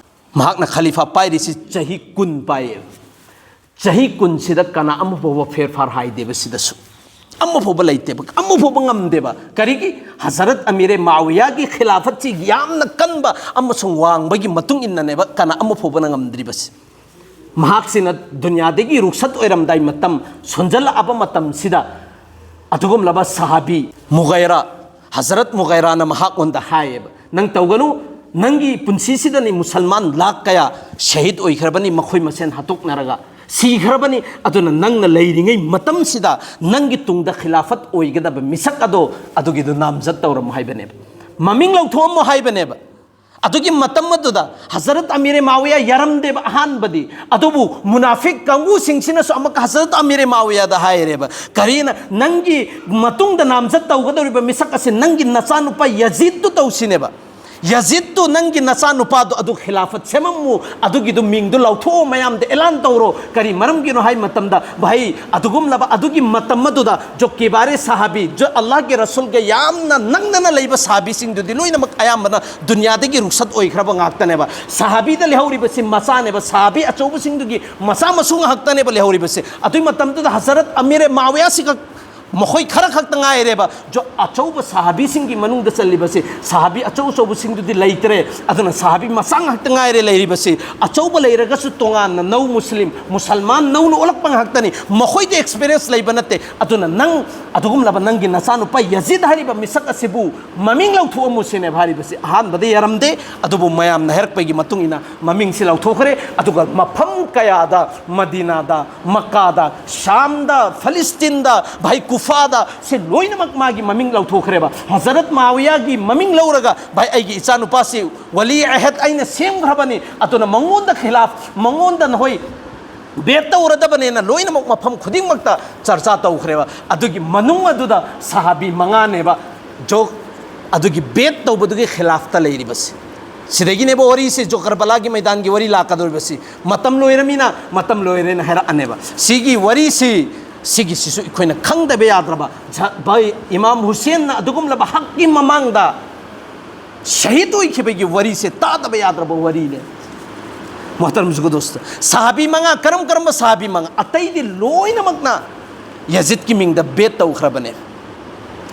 ꯃꯍꯥꯛꯅ ꯈꯂꯤꯐꯥ ꯄꯥꯏꯔꯤꯁꯤ ꯆꯍꯤ ꯀꯨꯟ ꯄꯥꯏꯌꯦ꯫ ꯆꯍꯤ ꯀꯨꯟꯁꯤꯗ ꯀꯅꯥ ꯑꯃ ꯐꯥꯎꯕ ꯐꯦꯔꯐꯥꯔ ꯍꯥꯏꯗꯦꯕ ꯁꯤꯗꯁꯨ꯫ ꯑꯃ ꯐꯥꯎꯕ ꯂꯩꯇꯦꯕ, ꯑꯃ ꯐꯥꯎꯕ ꯉꯝꯗꯦꯕ꯫ ꯀꯔꯤꯒꯤ? ꯍꯖꯔꯠ ꯑꯃꯤꯔꯦ ꯃꯥꯋꯤꯌꯥꯒꯤ ꯈꯤꯂꯥꯐꯠꯁꯤ ꯌꯥꯝꯅ ꯀꯟꯕ ꯑꯃꯁꯨꯡ ꯋꯥꯡꯕꯒꯤ ꯃꯇꯨꯡ ꯏꯟꯅꯅꯦꯕ ꯀꯅꯥ ꯑꯃ ꯐꯥꯎꯕꯅ ꯉꯝꯗ꯭ꯔꯤꯕꯁꯤ꯫ ꯃꯍꯥꯛꯁꯤꯅ ꯗꯨꯅꯤꯌꯥꯗꯒꯤ ꯔꯨꯛꯁꯠ ꯑꯣꯏꯔꯝꯗꯥꯏ ꯃꯇꯝ ꯁꯣꯟꯖꯜꯂꯛꯑꯕ ꯃꯇꯝꯁꯤꯗ ꯑꯗꯨꯒꯨꯝꯂꯕ ꯁꯍꯥꯕꯤ ꯃꯨꯒꯩꯔꯥ, ꯍꯖꯔꯠ ꯃꯨꯒꯩꯔꯥꯅ ꯃꯍꯥꯛꯉꯣꯟꯗ ꯍꯥꯏꯌꯦꯕ, "ꯅꯪ ꯇꯧꯒꯅꯨ, ꯅꯪꯒꯤ ꯄꯨꯟꯁꯤꯁꯤꯗꯅꯤ ꯃꯨꯁꯜꯃꯥꯟ ꯂꯥꯛ ꯀꯌꯥ ꯁꯍꯤꯗ ꯑꯣꯏꯈ꯭ꯔꯕꯅꯤ, ꯃꯈꯣꯏ ꯃꯁꯦꯟ ꯍꯥꯠꯇꯣꯛꯅꯔꯒ ꯁꯤꯈ꯭ꯔꯕꯅꯤ꯫ ꯑꯗꯨꯅ ꯅꯪꯅ ꯂꯩꯔꯤꯉꯩ ꯃꯇꯝꯁꯤꯗ ꯅꯪꯒꯤ ꯇꯨꯡꯗ ꯈꯤꯂꯥꯐꯠ ꯑꯣꯏꯒꯗꯕ ꯃꯤꯁꯛ ꯑꯗꯣ, ꯑꯗꯨꯒꯤꯗꯣ ꯅꯥꯝꯖꯠ ꯇꯧꯔꯝꯃꯨ" ꯍꯥꯏꯕꯅꯦꯕ, ꯃꯃꯤꯡ ꯂꯧꯊꯣꯛꯑꯝꯃꯨ ꯍꯥꯏꯕꯅꯦꯕ꯫ ꯑꯗꯨꯒꯤ ꯃꯇꯝ ꯑꯗꯨꯗ ꯍꯖꯔꯠ ꯑꯃꯤꯔꯦ ꯃꯥꯋꯤꯌꯥ ꯌꯥꯔꯝꯗꯦꯕ ꯑꯍꯥꯟꯕꯗꯤ꯫ ꯑꯗꯨꯕꯨ ꯃꯨꯅꯥꯐꯤꯛ ꯀꯥꯡꯕꯨꯁꯤꯡꯁꯤꯅꯁꯨ ꯑꯃꯨꯛꯀ ꯍꯖꯔꯠ ꯑꯃꯤꯔꯦ ꯃꯥꯋꯤꯌꯥꯗ ꯍꯥꯏꯔꯦꯕ, "ꯀꯔꯤꯅ ꯅꯪꯒꯤ ꯃꯇꯨꯡꯗ ꯅꯥꯝꯖꯠ ꯇꯧꯒꯗꯧꯔꯤꯕ ꯃꯤꯁꯛ ꯑꯁꯤ ꯅꯪꯒꯤ ꯅꯆꯥꯅꯨꯄꯥ ꯌꯖꯤꯠꯇꯨ ꯇꯧꯁꯤꯅꯦꯕ꯫ ꯌꯖꯤꯠꯇꯨ ꯅꯪꯒꯤ ꯅꯆꯥꯅꯨꯄꯥꯗꯣ ꯑꯗꯨ ꯈꯤꯂꯥꯐꯠ ꯁꯦꯝꯃꯝꯃꯨ, ꯑꯗꯨꯒꯤꯗꯨ ꯃꯤꯡꯗꯨ ꯂꯥꯎꯊꯣꯛꯑꯣ, ꯃꯌꯥꯝꯗ ꯑꯦꯂꯥꯟ ꯇꯧꯔꯣ"꯫ ꯀꯔꯤ ꯃꯔꯝꯒꯤꯅꯣ ꯍꯥꯏ ꯃꯇꯝꯗ, ꯚꯥꯏ, ꯑꯗꯨꯒꯨꯝꯂꯕ ꯑꯗꯨꯒꯤ ꯃꯇꯝ ꯑꯗꯨꯗ ꯖꯣ ꯀꯤꯕꯥꯔꯦ ꯁꯍꯥꯕꯤ, ꯖꯣ ꯑꯜꯂꯥꯍꯒꯤ ꯔꯁꯨꯜꯒ ꯌꯥꯝꯅ ꯅꯪꯅꯅ ꯂꯩꯕ ꯁꯍꯥꯕꯤꯁꯤꯡꯗꯨꯗꯤ ꯂꯣꯏꯅꯃꯛ ꯑꯌꯥꯝꯕꯅ ꯗꯨꯅꯤꯌꯥꯗꯒꯤ ꯔꯨꯛꯁꯠ ꯑꯣꯏꯈ꯭ꯔꯕ ꯉꯥꯛꯇꯅꯦꯕ꯫ ꯁꯍꯥꯕꯤꯗ ꯂꯩꯍꯧꯔꯤꯕꯁꯤ ꯃꯆꯥꯅꯦꯕ, ꯁꯍꯥꯕꯤ ꯑꯆꯧꯕꯁꯤꯡꯗꯨꯒꯤ ꯃꯆꯥ ꯃꯁꯨ ꯉꯥꯛꯇꯅꯦꯕ ꯂꯩꯍꯧꯔꯤꯕꯁꯤ꯫ ꯑꯗꯨꯒꯤ ꯃꯇꯝꯗꯨꯗ ꯍꯖꯔꯠ ꯑꯃꯤꯔꯦ ꯃꯥꯋꯤꯌꯥꯁꯤꯈꯛ, ꯃꯈꯣꯏ ꯈꯔ ꯈꯛꯇ ꯉꯥꯏꯔꯦꯕ꯫ ꯖꯣ-, ꯑꯆꯧꯕ ꯁꯍꯥꯕꯤꯁꯤꯡꯒꯤ ꯃꯅꯨꯡꯗ ꯆꯜꯂꯤꯕꯁꯤ, ꯁꯍꯥꯕꯤ ꯑꯆꯧ ꯑꯆꯧꯕꯁꯤꯡꯗꯨꯗꯤ ꯂꯩꯇ꯭ꯔꯦ꯫ ꯑꯗꯨꯅ ꯁꯍꯥꯕꯤ ꯃꯆꯥ ꯉꯥꯛꯇ ꯉꯥꯏꯔꯦ ꯂꯩꯔꯤꯕꯁꯤ꯫ ꯑꯆꯧꯕ ꯂꯩꯔꯒꯁꯨ ꯇꯣꯉꯥꯟꯅ ꯅꯧ ꯃꯨꯁꯂꯤꯝ, ꯃꯨꯁꯜꯃꯥꯟ ꯅꯧꯅ ꯑꯣꯜꯂꯛꯄ ꯉꯥꯛꯇꯅꯤ꯫ ꯃꯈꯣꯏꯗ ꯑꯦꯛꯁꯄꯤꯔꯤꯌꯦꯟꯁ ꯂꯩꯕ ꯅꯠꯇꯦ꯫ ꯑꯗꯨꯅ ꯅꯪ ꯑꯗꯨꯒꯨꯝꯂꯕ ꯅꯪꯒꯤ ꯅꯆꯥꯅꯨꯄꯥ ꯌꯖꯤꯗ ꯍꯥꯏꯔꯤꯕ ꯃꯤꯁꯛ ꯑꯁꯤꯕꯨ ꯃꯃꯤꯡ ꯂꯧꯊꯣꯛꯑꯝꯃꯨ ꯁꯤꯅꯦꯕ ꯍꯥꯏꯔꯤꯕꯁꯤ꯫ ꯑꯍꯥꯟꯕꯗ ꯌꯥꯔꯝꯗꯦ, ꯑꯗꯨꯕꯨ ꯃꯌꯥꯝꯅ ꯍꯥꯏꯔꯛꯄꯒꯤ ꯃꯇꯨꯡ ꯏꯟꯅ ꯃꯃꯤꯡꯁꯤ ꯂꯧꯊꯣꯛꯈ꯭ꯔꯦ꯫ ꯑꯗꯨꯒ ꯃꯐꯝ ꯀꯌꯥꯗ, ꯃꯗꯤꯅꯥꯗ, ꯃꯛꯀꯥꯗ, ꯁꯥꯝꯗ, ꯐꯂꯤꯁꯇꯤꯟꯗ, ꯚꯥꯏ, ꯀꯨꯐꯥꯗ, ꯁꯤ ꯂꯣꯏꯅꯃꯛ ꯃꯥꯒꯤ ꯃꯃꯤꯡ ꯂꯧꯊꯣꯛꯈ꯭ꯔꯦꯕ꯫ ꯍꯖꯔꯠ ꯃꯥꯋꯤꯌꯥꯒꯤ ꯃꯃꯤꯡ ꯂꯧꯔꯒ, "ꯚꯥꯏ, ꯑꯩꯒꯤ ꯏꯆꯥꯅꯨꯄꯥꯁꯤ ꯋꯂꯤ ꯑꯍꯗ ꯑꯩꯅ ꯁꯦꯝꯈ꯭ꯔꯕꯅꯤ, ꯑꯗꯨꯅ ꯃꯉꯣꯟꯗ ꯈꯤꯂꯥꯐ, ꯃꯉꯣꯟꯗ ꯅꯈꯣꯏ ꯕꯦꯠ ꯇꯧꯔꯗꯕꯅꯦꯅ" ꯂꯣꯏꯅꯃꯛ ꯃꯐꯝ ꯈꯨꯗꯤꯡꯃꯛꯇ ꯆꯔꯆꯥ ꯇꯧꯈ꯭ꯔꯦꯕ꯫ ꯑꯗꯨꯒꯤ ꯃꯅꯨꯡ ꯑꯗꯨꯗ ꯁꯍꯥꯕꯤ ꯃꯉꯥꯅꯦꯕ ꯖꯣ-, ꯑꯗꯨꯒꯤ ꯕꯦꯠ ꯇꯧꯕꯗꯨꯒꯤ ꯈꯤꯂꯥꯐꯇ ꯂꯩꯔꯤꯕꯁꯤ꯫ ꯁꯤꯗꯒꯤꯅꯦꯕ ꯋꯥꯔꯤꯁꯤ, ꯖꯣ ꯀꯔꯕꯂꯥꯒꯤ ꯃꯩꯗꯥꯟꯒꯤ ꯋꯥꯔꯤ ꯂꯥꯛꯀꯗꯧꯔꯤꯕꯁꯤ꯫ ꯃꯇꯝ ꯂꯣꯏꯔꯃꯤꯅ, ꯃꯇꯝ ꯂꯣꯏꯔꯦꯅ ꯍꯥꯏꯔꯛꯑꯅꯦꯕ꯫ ꯁꯤꯒꯤ ꯋꯥꯔꯤꯁꯤ, ꯁꯤꯒꯤꯁꯤꯁꯨ ꯑꯩꯈꯣꯏꯅ ꯈꯪꯗꯕ ꯌꯥꯗ꯭ꯔꯕ꯫ ꯖ-, ꯚꯥꯏ, ꯏꯃꯥꯝ ꯍꯨꯁꯦꯟꯅ ꯑꯗꯨꯒꯨꯝꯂꯕ ꯍꯛꯀꯤ ꯃꯃꯥꯡꯗ ꯁꯍꯤꯗ ꯑꯣꯏꯈꯤꯕꯒꯤ ꯋꯥꯔꯤꯁꯦ ꯇꯥꯗꯕ ꯌꯥꯗ꯭ꯔꯕ ꯋꯥꯔꯤꯅꯦ꯫ ꯃꯣꯍꯇꯔꯝ ꯖꯨꯒꯗꯣꯁꯇ, ꯁꯍꯥꯕꯤ ꯃꯉꯥ, ꯀꯔꯝ ꯀꯔꯝꯕ ꯁꯍꯥꯕꯤ ꯃꯉꯥ? ꯑꯇꯩꯗꯤ ꯂꯣꯏꯅꯃꯛꯅ ꯌꯖꯤꯠꯀꯤ ꯃꯤꯡꯗ ꯕꯦꯠ ꯇꯧꯈ꯭ꯔꯕꯅꯦ꯫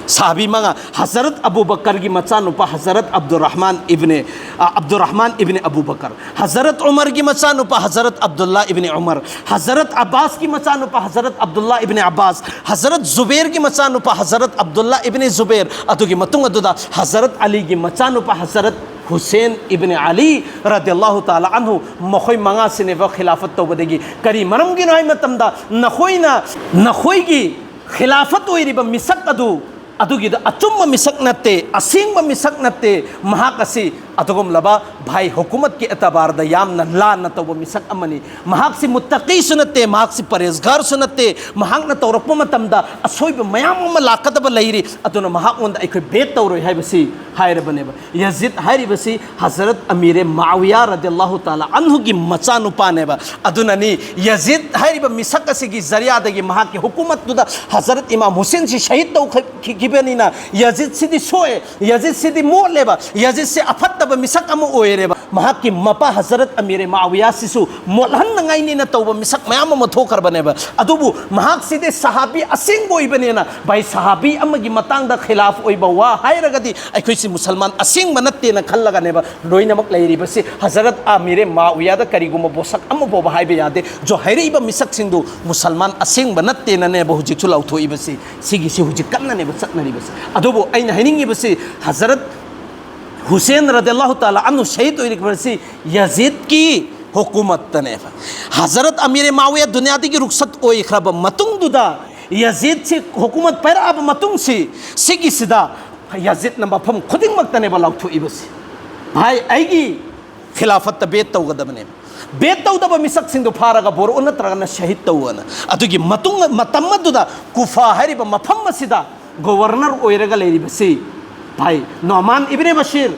ꯁꯍꯥꯕꯤ ꯃꯉꯥ: ꯍꯖꯔꯠ ꯑꯕꯨ ꯕꯀꯔꯒꯤ ꯃꯆꯥꯅꯨꯄꯥ ꯍꯖꯔꯠ ꯑꯕꯗꯨꯔ ꯔꯍꯃꯥꯟ ꯏꯕꯅꯦ, ꯑ, ꯑꯕꯗꯨꯔ ꯔꯍꯃꯥꯟ ꯏꯕꯅꯦ ꯑꯕꯨ ꯕꯀꯔ, ꯍꯖꯔꯠ ꯎꯃꯔꯒꯤ ꯃꯆꯥꯅꯨꯄꯥ ꯍꯖꯔꯠ ꯑꯕꯗꯨꯜꯂꯥ ꯏꯕꯅꯦ ꯎꯃꯔ, ꯍꯖꯔꯠ ꯑꯕꯥꯁꯀꯤ ꯃꯆꯥꯅꯨꯄꯥ ꯍꯖꯔꯠ ꯑꯕꯗꯨꯜꯂꯥ ꯏꯕꯅꯦ ꯑꯕꯥꯁ, ꯍꯖꯔꯠ ꯖꯨꯕꯦꯔꯒꯤ ꯃꯆꯥꯅꯨꯄꯥ ꯍꯖꯔꯠ ꯑꯕꯗꯨꯜꯂꯥ ꯏꯕꯅꯦ ꯖꯨꯕꯦꯔ, ꯑꯗꯨꯒꯤ ꯃꯇꯨꯡ ꯑꯗꯨꯗ ꯍꯖꯔꯠ ꯑꯂꯤꯒꯤ ꯃꯆꯥꯅꯨꯄꯥ ꯍꯖꯔꯠ ꯍꯨꯁꯦꯟ ꯏꯕꯅꯦ ꯑꯂꯤ ꯔꯗꯤꯌꯜꯂꯥꯍꯨ ꯇꯥꯂꯥ ꯑꯟꯍꯨ꯫ ꯃꯈꯣꯏ ꯃꯉꯥꯁꯤꯅꯦꯕ ꯈꯤꯂꯥꯐꯠ ꯇꯧꯕꯗꯒꯤ꯫ ꯀꯔꯤ ꯃꯔꯝꯒꯤꯅꯣ ꯍꯥꯏ ꯃꯇꯝꯗ, ꯅꯈꯣꯏꯅ, ꯅꯈꯣꯏꯒꯤ ꯈꯤꯂꯥꯐꯠ ꯑꯣꯏꯔꯤꯕ ꯃꯤꯁꯛ ꯑꯗꯨ, ꯑꯗꯨꯒꯤꯗ ꯑꯆꯨꯝꯕ ꯃꯤꯁꯛ ꯅꯠꯇꯦ, ꯑꯁꯦꯡꯕ ꯃꯤꯁꯛ ꯅꯠꯇꯦ, ꯃꯍꯥꯛ ꯑꯁꯤ ꯑꯗꯨꯒꯨꯝꯂꯕ ꯚꯥꯏ ꯍꯨꯀꯨꯃꯠꯀꯤ ꯑꯦꯇꯕꯥꯔꯗ ꯌꯥꯝꯅ ꯂꯥꯟꯅ ꯇꯧꯕ ꯃꯤꯁꯛ ꯑꯃꯅꯤ꯫ ꯃꯍꯥꯛꯁꯤ ꯃꯨꯠꯇꯀꯤꯁꯨ ꯅꯠꯇꯦ, ꯃꯍꯥꯛꯁꯤ ꯄꯔꯍꯦꯖꯒꯥꯔꯁꯨ ꯅꯠꯇꯦ꯫ ꯃꯍꯥꯛꯅ ꯇꯧꯔꯛꯄ ꯃꯇꯝꯗ ꯑꯁꯣꯏꯕ ꯃꯌꯥꯝ ꯑꯃ ꯂꯥꯛꯀꯗꯕ ꯂꯩꯔꯤ, ꯑꯗꯨꯅ ꯃꯍꯥꯛꯉꯣꯟꯗ ꯑꯩꯈꯣꯏ ꯕꯦꯠ ꯇꯧꯔꯣꯏ ꯍꯥꯏꯕꯁꯤ ꯍꯥꯏꯔꯕꯅꯦꯕ꯫ ꯌꯖꯤꯗ ꯍꯥꯏꯔꯤꯕꯁꯤ ꯍꯖꯔꯠ ꯑꯃꯤꯔꯦ ꯃꯥꯋꯤꯌꯥ ꯔꯗꯤꯌꯜꯂꯥꯍꯨ ꯇꯥꯂꯥ ꯑꯟꯍꯨꯒꯤ ꯃꯆꯥꯅꯨꯄꯥꯅꯦꯕ꯫ ꯑꯗꯨꯅꯅꯤ ꯌꯖꯤꯗ ꯍꯥꯏꯔꯤꯕ ꯃꯤꯁꯛ ꯑꯁꯤꯒꯤ ꯖꯔꯤꯌꯥꯗꯒꯤ ꯃꯍꯥꯛꯀꯤ ꯍꯨꯀꯨꯃꯠꯇꯨꯗ ꯍꯖꯔꯠ ꯏꯃꯥꯝ ꯍꯨꯁꯦꯟꯁꯤ ꯁꯍꯤꯗ ꯇꯧꯈꯤꯕꯅꯤꯅ ꯌꯖꯤꯗꯁꯤꯗꯤ ꯁꯣꯛꯑꯦ, ꯌꯖꯤꯗꯁꯤꯗꯤ ꯃꯣꯠꯂꯦꯕ, ꯌꯖꯤꯗꯁꯤ ꯑꯐꯠꯇꯕ ꯃꯤꯁꯛ ꯑꯃ ꯑꯣꯏꯔꯦꯕ꯫ ꯃꯍꯥꯛꯀꯤ ꯃꯄꯥ ꯍꯖꯔꯠ ꯑꯃꯤꯔꯦ ꯃꯥꯋꯤꯌꯥꯁꯤꯁꯨ ꯃꯣꯠꯍꯟꯅꯉꯥꯏꯅꯤꯅ ꯇꯧꯕ ꯃꯤꯁꯛ ꯃꯌꯥꯝ ꯑꯃ ꯊꯣꯛꯈ꯭ꯔꯕꯅꯦꯕ꯫ ꯑꯗꯨꯕꯨ ꯃꯍꯥꯛꯁꯤꯗꯤ ꯁꯍꯥꯕꯤ ꯑꯁꯦꯡꯕ ꯑꯣꯏꯕꯅꯤꯅ, ꯚꯥꯏ, ꯁꯍꯥꯕꯤ ꯑꯃꯒꯤ ꯃꯇꯥꯡꯗ ꯈꯤꯂꯥꯐ ꯑꯣꯏꯕ ꯋꯥ ꯍꯥꯏꯔꯒꯗꯤ ꯑꯩꯈꯣꯏꯁꯤ ꯃꯨꯁꯜꯃꯥꯟ ꯑꯁꯦꯡꯕ ꯅꯠꯇꯦꯅ ꯈꯜꯂꯒꯅꯦꯕ ꯂꯣꯏꯅꯃꯛ ꯂꯩꯔꯤꯕꯁꯤ꯫ ꯍꯖꯔꯠ ꯑꯃꯤꯔꯦ ꯃꯥꯋꯤꯌꯥꯗ ꯀꯔꯤꯒꯨꯝꯕ ꯄꯣꯠꯁꯛ ꯑꯃ ꯐꯥꯎꯕ ꯍꯥꯏꯕ ꯌꯥꯗꯦ꯫ ꯖꯣ ꯍꯥꯏꯔꯛꯏꯕ ꯃꯤꯁꯛꯁꯤꯡꯗꯨ ꯃꯨꯁꯜꯃꯥꯟ ꯑꯁꯦꯡꯕ ꯅꯠꯇꯦꯅꯅꯦꯕ ꯍꯧꯖꯤꯛꯁꯨ ꯂꯥꯎꯊꯣꯛꯏꯕꯁꯤ꯫ ꯁꯤꯒꯤꯁꯤ ꯍꯧꯖꯤꯛ ꯀꯟꯅꯅꯦꯕ ꯆꯠꯅꯔꯤꯕꯁꯤ꯫ ꯑꯗꯨꯕꯨ ꯑꯩꯅ ꯍꯥꯏꯅꯤꯡꯉꯤꯕꯁꯤ, ꯍꯖꯔꯠ ꯍꯨꯁꯦꯟ ꯔꯗꯤꯌꯜꯂꯥꯍꯨ ꯇꯥꯂꯥ ꯑꯟꯍꯨ ꯁꯍꯤꯗ ꯑꯣꯏꯔꯤꯕꯁꯤ ꯌꯖꯤꯗꯀꯤ ꯍꯨꯀꯨꯃꯠꯇꯅꯦꯕ꯫ ꯍꯖꯔꯠ ꯑꯃꯤꯔꯦ ꯃꯥꯋꯤꯌꯥ ꯗꯨꯅꯤꯌꯥꯗꯒꯤ ꯔꯨꯈꯁꯠ ꯑꯣꯏꯈ꯭ꯔꯕ ꯃꯇꯨꯡꯗꯨꯗ, ꯌꯖꯤꯗꯁꯤ ꯍꯨꯀꯨꯃꯠ ꯄꯥꯏꯔꯛꯑꯕ ꯃꯇꯨꯡꯁꯤ, ꯁꯤꯒꯤꯁꯤꯗ ꯌꯖꯤꯗꯅ ꯃꯐꯝ ꯈꯨꯗꯤꯡꯃꯛꯇꯅꯦꯕ ꯂꯥꯎꯊꯣꯛꯏꯕꯁꯤ, ꯚꯥꯏ, ꯑꯩꯒꯤ ꯈꯤꯂꯥꯐꯠꯇ ꯕꯦꯠ ꯇꯧꯒꯗꯕꯅꯦꯕ꯫ ꯕꯦꯠ ꯇꯧꯗꯕ ꯃꯤꯁꯛꯁꯤꯡꯗꯨ ꯐꯥꯔꯒ ꯕꯣꯔꯣ ꯅꯠꯇ꯭ꯔꯒꯅ ꯁꯍꯤꯗ ꯇꯧꯑꯅ꯫ ꯑꯗꯨꯒꯤ ꯃꯇꯨꯡ, ꯃꯇꯝ ꯑꯗꯨꯗ ꯀꯨꯐꯥ ꯍꯥꯏꯔꯤꯕ ꯃꯐꯝ ꯑꯁꯤꯗ ꯒꯣꯕꯔꯅꯔ ꯑꯣꯏꯔꯒ ꯂꯩꯔꯤꯕꯁꯤ, ꯚꯥꯏ, ꯅꯣꯃꯥꯟ ꯏꯕꯅꯦ ꯕꯁꯤꯔ,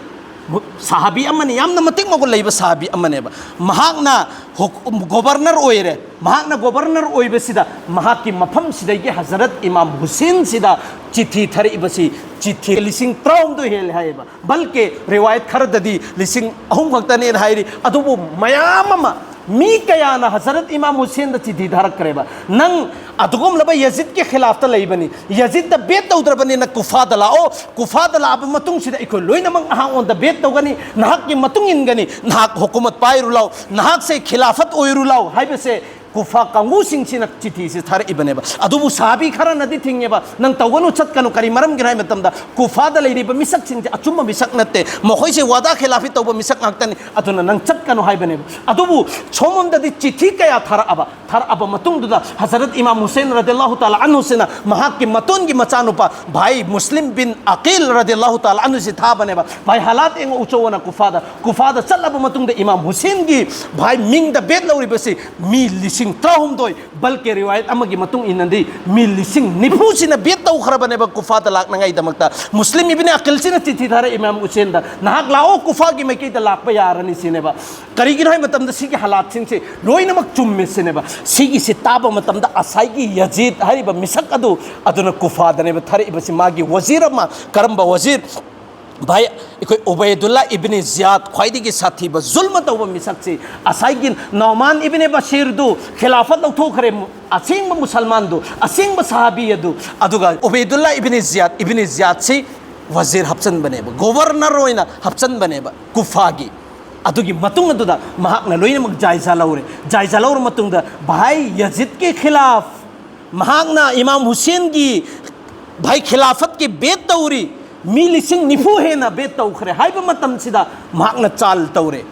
ꯁꯍꯥꯕꯤ ꯑꯃꯅꯤ, ꯌꯥꯝꯅ ꯃꯇꯤꯛ ꯃꯒꯨꯟ ꯂꯩꯕ ꯁꯍꯥꯕꯤ ꯑꯃꯅꯦꯕ꯫ ꯃꯍꯥꯛꯅ ꯍꯨꯛ-, ꯒꯣꯕꯔꯅꯔ ꯑꯣꯏꯔꯦ꯫ ꯃꯍꯥꯛꯅ ꯒꯣꯕꯔꯅꯔ ꯑꯣꯏꯕꯁꯤꯗ ꯃꯍꯥꯛꯀꯤ ꯃꯐꯝꯁꯤꯗꯒꯤ ꯍꯖꯔꯠ ꯏꯃꯥꯝ ꯍꯨꯁꯦꯟꯁꯤꯗ ꯆꯤꯊꯤ ꯊꯥꯔꯛꯏꯕꯁꯤ ꯆꯤꯊꯤ ꯂꯤꯁꯤꯡ ꯇꯔꯥꯍꯨꯝꯗꯣꯏ ꯍꯦꯜꯂꯦ ꯍꯥꯏꯌꯦꯕ꯫ ꯕꯜꯀꯦ ꯔꯤꯋꯥꯌꯠ ꯈꯔꯗꯗꯤ ꯂꯤꯁꯤꯡ ꯑꯍꯨꯝ ꯈꯛꯇꯅꯦꯅ ꯍꯥꯏꯔꯤ꯫ ꯑꯗꯨꯕꯨ ꯃꯌꯥꯝ ꯑꯃ, ꯃꯤ ꯀꯌꯥꯅ ꯍꯖꯔꯠ ꯏꯃꯥꯝ ꯍꯨꯁꯦꯟꯗ ꯆꯤꯊꯤ ꯊꯥꯔꯛꯈ꯭ꯔꯦꯕ, "ꯅꯪ ꯑꯗꯨꯒꯨꯝꯂꯕ ꯌꯖꯤꯗꯀꯤ ꯈꯤꯂꯥꯐꯇ ꯂꯩꯕꯅꯤ, ꯌꯖꯤꯗꯇ ꯕꯦꯠ ꯇꯧꯗ꯭ꯔꯕꯅꯤꯅ ꯀꯨꯐꯥꯗ ꯂꯥꯛꯑꯣ, ꯀꯨꯐꯥꯗ ꯂꯥꯛꯑꯕ ꯃꯇꯨꯡꯁꯤꯗ ꯑꯩꯈꯣꯏ ꯂꯣꯏꯅꯃꯛ ꯅꯍꯥꯛꯉꯣꯟꯗ ꯕꯦꯠ ꯇꯧꯒꯅꯤ, ꯅꯍꯥꯛꯀꯤ ꯃꯇꯨꯡ ꯏꯟꯒꯅꯤ, ꯅꯍꯥꯛ ꯍꯨꯀꯨꯃꯠ ꯄꯥꯏꯔꯨ ꯂꯥꯎ, ꯅꯍꯥꯛꯁꯦ ꯈꯤꯂꯥꯐꯠ ꯑꯣꯏꯔꯨ ꯂꯥꯎ" ꯍꯥꯏꯕꯁꯦ ꯀꯨꯐꯥ ꯀꯥꯡꯕꯨꯁꯤꯡꯁꯤꯅ ꯆꯤꯊꯤꯁꯤ ꯊꯥꯔꯛꯏꯕꯅꯦꯕ꯫ ꯑꯗꯨꯕꯨ ꯁꯍꯥꯕꯤ ꯈꯔꯅꯗꯤ ꯊꯤꯡꯉꯦꯕ, "ꯅꯪ ꯇꯧꯒꯅꯨ, ꯆꯠꯀꯅꯨ"꯫ ꯀꯔꯤ ꯃꯔꯝꯒꯤꯅꯣ ꯍꯥꯏꯕ ꯃꯇꯝꯗ, ꯀꯨꯐꯥꯗ ꯂꯩꯔꯤꯕ ꯃꯤꯁꯛꯁꯤꯡꯁꯦ ꯑꯆꯨꯝꯕ ꯃꯤꯁꯛ ꯅꯠꯇꯦ, ꯃꯈꯣꯏꯁꯦ ꯋꯥꯗꯥ ꯈꯤꯂꯥꯐꯤ ꯇꯧꯕ ꯃꯤꯁꯛ ꯉꯥꯛꯇꯅꯤ, ꯑꯗꯨꯅ ꯅꯪ ꯆꯠꯀꯅꯨ ꯍꯥꯏꯕꯅꯦꯕ꯫ ꯑꯗꯨꯕꯨ ꯁꯣꯝꯂꯣꯝꯗꯗꯤ ꯆꯤꯊꯤ ꯀꯌꯥ ꯊꯥꯔꯛꯑꯕ, ꯊꯥꯔꯛꯑꯕ ꯃꯇꯨꯡꯗꯨꯗ ꯍꯖꯔꯠ ꯏꯃꯥꯝ ꯍꯨꯁꯦꯟ ꯔꯗꯤꯌꯜꯂꯥꯍꯨ ꯇꯥꯂꯥ ꯑꯟꯍꯨꯁꯤꯅ ꯃꯍꯥꯛꯀꯤ ꯃꯇꯣꯟꯒꯤ ꯃꯆꯥꯅꯨꯄꯥ ꯚꯥꯏ ꯃꯨꯁꯂꯤꯝ ꯕꯤꯟ ꯑꯀꯤꯜ ꯔꯗꯤꯌꯜꯂꯥꯍꯨ ꯇꯥꯂꯥ ꯑꯟꯍꯨꯁꯤ ꯊꯥꯕꯅꯦꯕ, "ꯚꯥꯏ, ꯍꯥꯂꯥꯠ ꯌꯦꯡꯉꯛꯎꯆꯣꯅ ꯀꯨꯐꯥꯗ"꯫ ꯀꯨꯐꯥꯗ ꯆꯠꯂꯕ ꯃꯇꯨꯡꯗ ꯏꯃꯥꯝ ꯍꯨꯁꯦꯟꯒꯤ ꯚꯥꯏ ꯃꯤꯡꯗ ꯕꯦꯠ ꯂꯧꯔꯤꯕꯁꯤ ꯃꯤ ꯂꯤꯁꯤꯡ ꯇꯔꯥꯍꯨꯝꯗꯣꯏ, ꯕꯜꯀꯦ ꯔꯤꯋꯥꯌꯠ ꯑꯃꯒꯤ ꯃꯇꯨꯡ ꯏꯟꯅꯗꯤ ꯃꯤ ꯂꯤꯁꯤꯡ ꯅꯤꯐꯨꯁꯤꯅ ꯕꯦꯠ ꯇꯧꯈ꯭ꯔꯕꯅꯦꯕ ꯀꯨꯐꯥꯗ ꯂꯥꯛꯅꯉꯥꯏꯗꯃꯛꯇ꯫ ꯃꯨꯁꯂꯤꯝ ꯏꯕꯤꯅ ꯑꯀꯤꯜꯁꯤꯅ ꯆꯤꯊꯤ ꯊꯥꯔꯛꯏ ꯏꯃꯥꯝ ꯍꯨꯁꯦꯟꯗ, "ꯅꯍꯥꯛ ꯂꯥꯛꯑꯣ, ꯀꯨꯐꯥꯒꯤ ꯃꯥꯏꯀꯩꯗ ꯂꯥꯛꯄ ꯌꯥꯔꯅꯤ" ꯁꯤꯅꯦꯕ꯫ ꯀꯔꯤꯒꯤꯅꯣ ꯍꯥꯏꯕ ꯃꯇꯝꯗ ꯁꯤꯒꯤ ꯍꯥꯂꯥꯠꯁꯤꯡꯁꯤ ꯂꯣꯏꯅꯃꯛ ꯆꯨꯝꯃꯦ ꯁꯤꯅꯦꯕ꯫ ꯁꯤꯒꯤꯁꯤ ꯇꯥꯕ ꯃꯇꯝꯗ ꯑꯁꯥꯏꯒꯤ ꯌꯖꯤꯗ ꯍꯥꯏꯔꯤꯕ ꯃꯤꯁꯛ ꯑꯗꯨ, ꯑꯗꯨꯅ ꯀꯨꯐꯥꯗꯅꯦꯕ ꯊꯥꯔꯛꯏꯕꯁꯤ, ꯃꯥꯒꯤ ꯋꯖꯤꯔ ꯑꯃ꯫ ꯀꯔꯝꯕ ꯋꯖꯤꯔ? ꯚꯥꯏ, ꯑꯩꯈꯣꯏ ꯎꯕꯩꯗꯨꯜꯂꯥ ꯏꯕꯤꯅꯤ ꯖꯤꯌꯥꯗ, ꯈ꯭ꯋꯥꯏꯗꯒꯤ ꯁꯥꯊꯤꯕ ꯖꯨꯜꯃ ꯇꯧꯕ ꯃꯤꯁꯛꯁꯤ, ꯑꯁꯥꯏꯒꯤ ꯅꯣꯃꯥꯟ ꯏꯕꯤꯅꯤ ꯕꯁꯤꯔꯗꯨ ꯈꯤꯂꯥꯐꯠ ꯂꯧꯊꯣꯛꯈ꯭ꯔꯦ, ꯃꯨ-, ꯑꯁꯦꯡꯕ ꯃꯨꯁꯜꯃꯥꯟꯗꯨ, ꯑꯁꯦꯡꯕ ꯁꯍꯥꯕꯤ ꯑꯗꯨ꯫ ꯑꯗꯨꯒ ꯎꯕꯩꯗꯨꯜꯂꯥ ꯏꯕꯤꯅꯤ ꯖꯤꯌꯥꯗ, ꯏꯕꯤꯅꯤ ꯖꯤꯌꯥꯗꯁꯤ ꯋꯖꯤꯔ ꯍꯥꯞꯆꯟꯕꯅꯦꯕ, ꯒꯣꯕꯔꯅꯔ ꯑꯣꯏꯅ ꯍꯥꯞꯆꯟꯕꯅꯦꯕ ꯀꯨꯐꯥꯒꯤ꯫ ꯑꯗꯨꯒꯤ ꯃꯇꯨꯡ ꯑꯗꯨꯗ ꯃꯍꯥꯛꯅ ꯂꯣꯏꯅꯃꯛ ꯖꯥꯏꯖꯥ ꯂꯧꯔꯦ꯫ ꯖꯥꯏꯖꯥ ꯂꯧꯔ ꯃꯇꯨꯡꯗ, ꯚꯥꯏ, ꯌꯖꯤꯗꯀꯤ ꯈꯤꯂꯥꯐ ꯃꯍꯥꯛꯅ ꯏꯃꯥꯝ ꯍꯨꯁꯦꯟꯒꯤ, ꯚꯥꯏ, ꯈꯤꯂꯥꯐꯠꯀꯤ ꯕꯦꯠ ꯇꯧꯔꯤ, ꯃꯤ ꯂꯤꯁꯤꯡ ꯅꯤꯐꯨ ꯍꯦꯟꯅ ꯕꯦꯠ ꯇꯧꯈ꯭ꯔꯦ ꯍꯥꯏꯕ ꯃꯇꯝꯁꯤꯗ ꯃꯍꯥꯛꯅ ꯆꯥꯜ ꯇꯧꯔꯦ꯫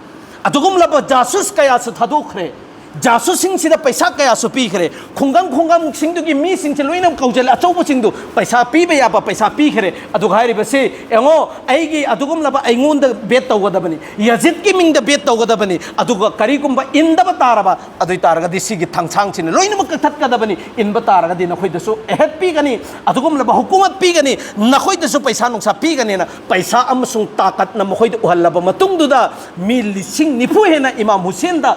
ꯑꯗꯨꯒꯨꯝꯂꯕ ꯖꯥꯁꯨꯁ ꯀꯌꯥꯁꯨ ꯊꯥꯗꯣꯛꯈ꯭ꯔꯦ꯫ ꯖꯥꯁꯨꯁꯁꯤꯡꯁꯤꯗ ꯄꯩꯁꯥ ꯀꯌꯥꯁꯨ ꯄꯤꯈ꯭ꯔꯦ꯫ ꯈꯨꯡꯒꯪ ꯈꯨꯡꯒꯪꯁꯤꯡꯗꯨꯒꯤ ꯃꯤꯁꯤꯡꯁꯦ ꯂꯣꯏꯅ ꯀꯧꯁꯤꯜꯂꯦ, ꯑꯆꯧꯕꯁꯤꯡꯗꯨ ꯄꯩꯁꯥ ꯄꯤꯕ ꯌꯥꯕ ꯄꯩꯁꯥ ꯄꯤꯈ꯭ꯔꯦ꯫ ꯑꯗꯨꯒ ꯍꯥꯏꯔꯤꯕꯁꯤ, "ꯌꯦꯡꯉꯣ, ꯑꯩꯒꯤ ꯑꯗꯨꯒꯨꯝꯂꯕ ꯑꯩꯉꯣꯟꯗ ꯕꯦꯠ ꯇꯧꯒꯗꯕꯅꯤ, ꯌꯖꯤꯠꯀꯤ ꯃꯤꯡꯗ ꯕꯦꯠ ꯇꯧꯒꯗꯕꯅꯤ, ꯑꯗꯨꯒ ꯀꯔꯤꯒꯨꯝꯕ ꯏꯟꯗꯕ ꯇꯥꯔꯕ, ꯑꯗꯨ ꯑꯣꯏ ꯇꯥꯔꯒꯗꯤ ꯁꯤꯒꯤ ꯊꯥꯡꯁꯥꯡꯁꯤꯅ ꯂꯣꯏꯅꯃꯛ ꯀꯛꯊꯠꯀꯗꯕꯅꯤ, ꯏꯟꯕ ꯇꯥꯔꯒꯗꯤ ꯅꯈꯣꯏꯗꯁꯨ ꯑꯦꯍꯠ ꯄꯤꯒꯅꯤ, ꯑꯗꯨꯒꯨꯝꯂꯕ ꯍꯨꯀꯨꯃꯠ ꯄꯤꯒꯅꯤ, ꯅꯈꯣꯏꯗꯁꯨ ꯄꯩꯁꯥ ꯅꯨꯡꯁꯥ ꯄꯤꯒꯅꯤꯅ" ꯄꯩꯁꯥ ꯑꯃꯁꯨꯡ ꯇꯥꯀꯠꯅ ꯃꯈꯣꯏꯗ ꯎꯍꯜꯂꯕ ꯃꯇꯨꯡꯗꯨꯗ, ꯃꯤ ꯂꯤꯁꯤꯡ ꯅꯤꯐꯨ ꯍꯦꯟꯅ ꯏꯃꯥꯝ ꯍꯨꯁꯦꯟꯗ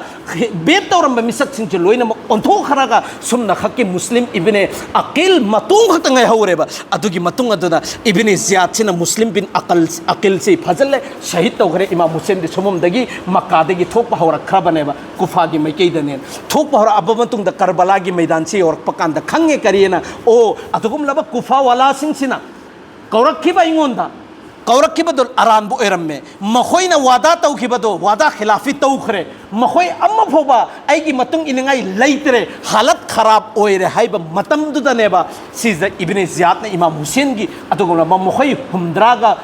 ꯕꯦꯠ ꯇꯧꯔꯝꯕ ꯃꯤꯁꯛꯁꯤꯡꯁꯦ ꯂꯣꯏꯅꯃꯛ ꯑꯣꯟꯊꯣꯛꯈ꯭ꯔꯒ ꯁꯨꯝꯅꯈꯛꯀꯤ ꯃꯨꯁꯂꯤꯝ ꯏꯕꯤꯅꯦ ꯑꯀꯤꯜ ꯃꯇꯣꯡ ꯈꯛꯇ ꯉꯥꯏꯍꯧꯔꯦꯕ꯫ ꯑꯗꯨꯒꯤ ꯃꯇꯨꯡ ꯑꯗꯨꯗ ꯏꯕꯤꯅꯦ ꯖꯤꯌꯥꯗꯁꯤꯅ ꯃꯨꯁꯂꯤꯝ ꯕꯤꯟ ꯑꯀꯜ, ꯑꯀꯤꯜꯁꯤ ꯐꯖꯜꯂꯦ, ꯁꯍꯤꯗ ꯇꯧꯈ꯭ꯔꯦ꯫ ꯏꯃꯥꯝ ꯍꯨꯁꯦꯟꯗꯤ ꯁꯣꯝꯗꯒꯤ ꯃꯛꯀꯥꯗꯒꯤ ꯊꯣꯛꯄ ꯍꯧꯔꯛꯈ꯭ꯔꯕꯅꯦꯕ, ꯀꯨꯐꯥꯒꯤ ꯃꯥꯏꯀꯩꯗꯅꯦ꯫ ꯊꯣꯛꯄ ꯍꯧꯔꯛꯑꯕ ꯃꯇꯨꯡꯗ ꯀꯔꯕꯂꯥꯒꯤ ꯃꯩꯗꯥꯟꯁꯤ ꯌꯧꯔꯛꯄ ꯀꯥꯟꯗ ꯈꯪꯉꯦ ꯀꯔꯤꯅ, ꯑꯣ, ꯑꯗꯨꯒꯨꯝꯂꯕ ꯀꯨꯐꯥ ꯋꯥꯂꯥꯁꯤꯡꯁꯤꯅ ꯀꯧꯔꯛꯈꯤꯕ ꯑꯩꯉꯣꯟꯗ, ꯀꯧꯔꯛꯈꯤꯕꯗꯣ ꯑꯔꯥꯟꯕ ꯑꯣꯏꯔꯝꯃꯦ꯫ ꯃꯈꯣꯏꯅ ꯋꯥꯗꯥ ꯇꯧꯈꯤꯕꯗꯣ ꯋꯥꯗꯥ ꯈꯤꯂꯥꯐꯤ ꯇꯧꯈ꯭ꯔꯦ꯫ ꯃꯈꯣꯏ ꯑꯃ ꯐꯥꯎꯕ ꯑꯩꯒꯤ ꯃꯇꯨꯡ ꯏꯅꯤꯡꯉꯥꯏ ꯂꯩꯇ꯭ꯔꯦ, ꯍꯥꯂꯠ ꯈꯔꯥꯕ ꯑꯣꯏꯔꯦ ꯍꯥꯏꯕ ꯃꯇꯝꯗꯨꯗꯅꯦꯕ ꯁꯤꯗ ꯏꯕꯅꯦ ꯖꯤꯌꯥꯗꯅ ꯏꯃꯥꯝ ꯍꯨꯁꯦꯟꯒꯤ ꯑꯗꯨꯒꯨꯝꯂꯕ ꯃꯈꯣꯏ ꯍꯨꯝꯗ꯭ꯔꯥꯒ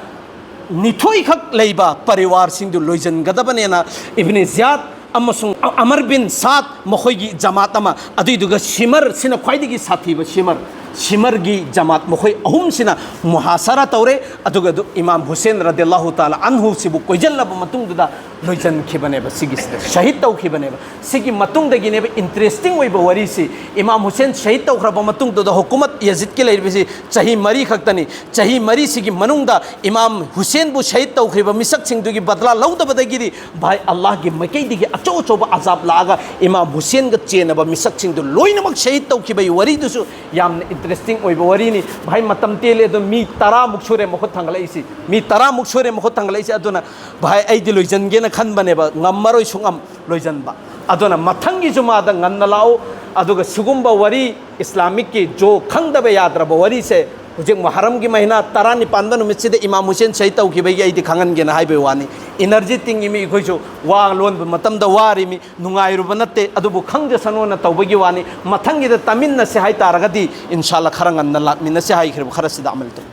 ꯅꯤꯊꯣꯏꯈꯛ ꯂꯩꯕ ꯄꯔꯤꯋꯥꯔꯁꯤꯡꯗꯨ ꯂꯣꯏꯁꯤꯟꯒꯗꯕꯅꯦꯅ ꯏꯕꯅꯦ ꯖꯤꯌꯥꯗ ꯑꯃꯁꯨꯡ ꯑꯃꯔ ꯕꯤꯟ ꯁꯥꯗ, ꯃꯈꯣꯏꯒꯤ ꯖꯃꯥꯠ ꯑꯃ, ꯑꯗꯨꯏꯗꯨꯒ ꯁꯤꯃꯔ, ꯁꯤꯅ ꯈ꯭ꯋꯥꯏꯗꯒꯤ ꯁꯥꯊꯤꯕ ꯁꯤꯃꯔ, ꯁꯤꯃꯔꯒꯤ ꯖꯃꯥꯠ, ꯃꯈꯣꯏ ꯑꯍꯨꯝꯁꯤꯅ ꯃꯨꯍꯥꯁꯔꯥ ꯇꯧꯔꯦ꯫ ꯑꯗꯨꯒ ꯑꯗꯨ ꯏꯃꯥꯝ ꯍꯨꯁꯦꯟ ꯔꯗꯤꯌꯜꯂꯥꯍꯨ ꯇꯥꯂꯥ ꯑꯟꯍꯨꯁꯤꯕꯨ ꯀꯣꯏꯁꯤꯜꯂꯕ ꯃꯇꯨꯡꯗꯨꯗ ꯂꯣꯏꯁꯤꯟꯈꯤꯕꯅꯦꯕ, ꯁꯤꯒꯤꯁꯤꯗ ꯁꯍꯤꯗ ꯇꯧꯈꯤꯕꯅꯦꯕ꯫ ꯁꯤꯒꯤ ꯃꯇꯨꯡꯗꯒꯤꯅꯦꯕ ꯏꯟꯇꯔꯦꯁꯇꯤꯡ ꯑꯣꯏꯕ ꯋꯥꯔꯤꯁꯤ, ꯏꯃꯥꯝ ꯍꯨꯁꯦꯟ ꯁꯍꯤꯗ ꯇꯧꯈ꯭ꯔꯕ ꯃꯇꯨꯡꯗꯨꯗ ꯍꯨꯀꯨꯃꯠ ꯌꯖꯤꯗꯀꯤ ꯂꯩꯔꯤꯕꯁꯤ ꯆꯍꯤ ꯃꯔꯤ ꯈꯛꯇꯅꯤ꯫ ꯆꯍꯤ ꯃꯔꯤꯁꯤꯒꯤ ꯃꯅꯨꯡꯗ ꯏꯃꯥꯝ ꯍꯨꯁꯦꯟꯕꯨ ꯁꯍꯤꯗ ꯇꯧꯈ꯭ꯔꯤꯕ ꯃꯤꯁꯛꯁꯤꯡꯗꯨꯒꯤ ꯕꯗꯂꯥ ꯂꯧꯗꯕꯗꯒꯤꯗꯤ, ꯚꯥꯏ, ꯑꯜꯂꯥꯍꯒꯤ ꯃꯥꯏꯀꯩꯗꯒꯤ ꯑꯆꯧ ꯑꯆꯧꯕ ꯑꯖꯥꯕ ꯂꯥꯛꯑꯒ ꯏꯃꯥꯝ ꯍꯨꯁꯦꯟꯒ ꯆꯦꯟꯅꯕ ꯃꯤꯁꯛꯁꯤꯡꯗꯨ ꯂꯣꯏꯅꯃꯛ ꯁꯍꯤꯗ ꯇꯧꯈꯤꯕꯒꯤ ꯋꯥꯔꯤꯗꯨꯁꯨ ꯌꯥꯝꯅ ꯏꯟꯇꯔꯦꯁꯇꯤꯡ ꯑꯣꯏꯕ ꯋꯥꯔꯤꯅꯤ꯫ ꯚꯥꯏ, ꯃꯇꯝ ꯇꯦꯜꯂꯦ, ꯑꯗꯣ ꯃꯤ ꯇꯔꯥꯃꯨꯛ ꯁꯨꯔꯦ ꯃꯈꯨꯠ ꯊꯥꯡꯒꯠꯂꯛꯏꯁꯤ, ꯃꯤ ꯇꯔꯥꯃꯨꯛ ꯁꯨꯔꯦ ꯃꯈꯨꯠ ꯊꯥꯡꯒꯠꯂꯛꯏꯁꯤ꯫ ꯑꯗꯨꯅ, ꯚꯥꯏ, ꯑꯩꯗꯤ ꯂꯣꯏꯁꯤꯟꯒꯦꯅ ꯈꯟꯕꯅꯦꯕ, ꯉꯝꯃꯔꯣꯏ ꯁꯨꯡꯉꯝ ꯂꯣꯏꯁꯤꯟꯕ꯫ ꯑꯗꯨꯅ ꯃꯊꯪꯒꯤ ꯖꯨꯃꯥꯗ ꯉꯟꯅ ꯂꯥꯛꯎ꯫ ꯑꯗꯨꯒ ꯁꯤꯒꯨꯝꯕ ꯋꯥꯔꯤ, ꯏꯁꯂꯥꯃꯤꯛꯀꯤ ꯖꯣ ꯈꯪꯗꯕ ꯌꯥꯗ꯭ꯔꯕ ꯋꯥꯔꯤꯁꯦ, ꯍꯧꯖꯤꯛ ꯃꯨꯍꯔꯝꯒꯤ ꯃꯍꯤꯅꯥ ꯇꯔꯥꯅꯤꯄꯥꯟꯕ ꯅꯨꯃꯤꯠꯁꯤꯗ ꯏꯃꯥꯝ ꯍꯨꯁꯦꯟ ꯁꯍꯤꯗ ꯇꯧꯈꯤꯕꯒꯤ ꯑꯩꯗꯤ ꯈꯪꯍꯟꯒꯦꯅ ꯍꯥꯏꯕꯒꯤ ꯋꯥꯅꯤ꯫ ꯏꯅꯔꯖꯤ ꯇꯤꯡꯉꯤ ꯃꯤ ꯑꯩꯈꯣꯏꯁꯨ, ꯋꯥ ꯂꯣꯟꯕ ꯃꯇꯝꯗ ꯋꯥꯔꯤ ꯃꯤ, ꯅꯨꯡꯉꯥꯏꯔꯨꯕ ꯅꯠꯇꯦ, ꯑꯗꯨꯕꯨ ꯈꯪꯖꯁꯅꯨꯅ ꯇꯧꯕꯒꯤ ꯋꯥꯅꯤ꯫ ꯃꯊꯪꯒꯤꯗ ꯇꯥꯃꯤꯟꯅꯁꯦ ꯍꯥꯏꯇꯥꯔꯒꯗꯤ ꯏꯟꯁꯥꯜꯂꯥ ꯈꯔ ꯉꯟꯅ ꯂꯥꯛꯃꯤꯟꯅꯁꯦ ꯍꯥꯏꯈ꯭ꯔꯤꯕ ꯈꯔꯁꯤꯗ ꯑꯃꯜ ꯇꯧ꯫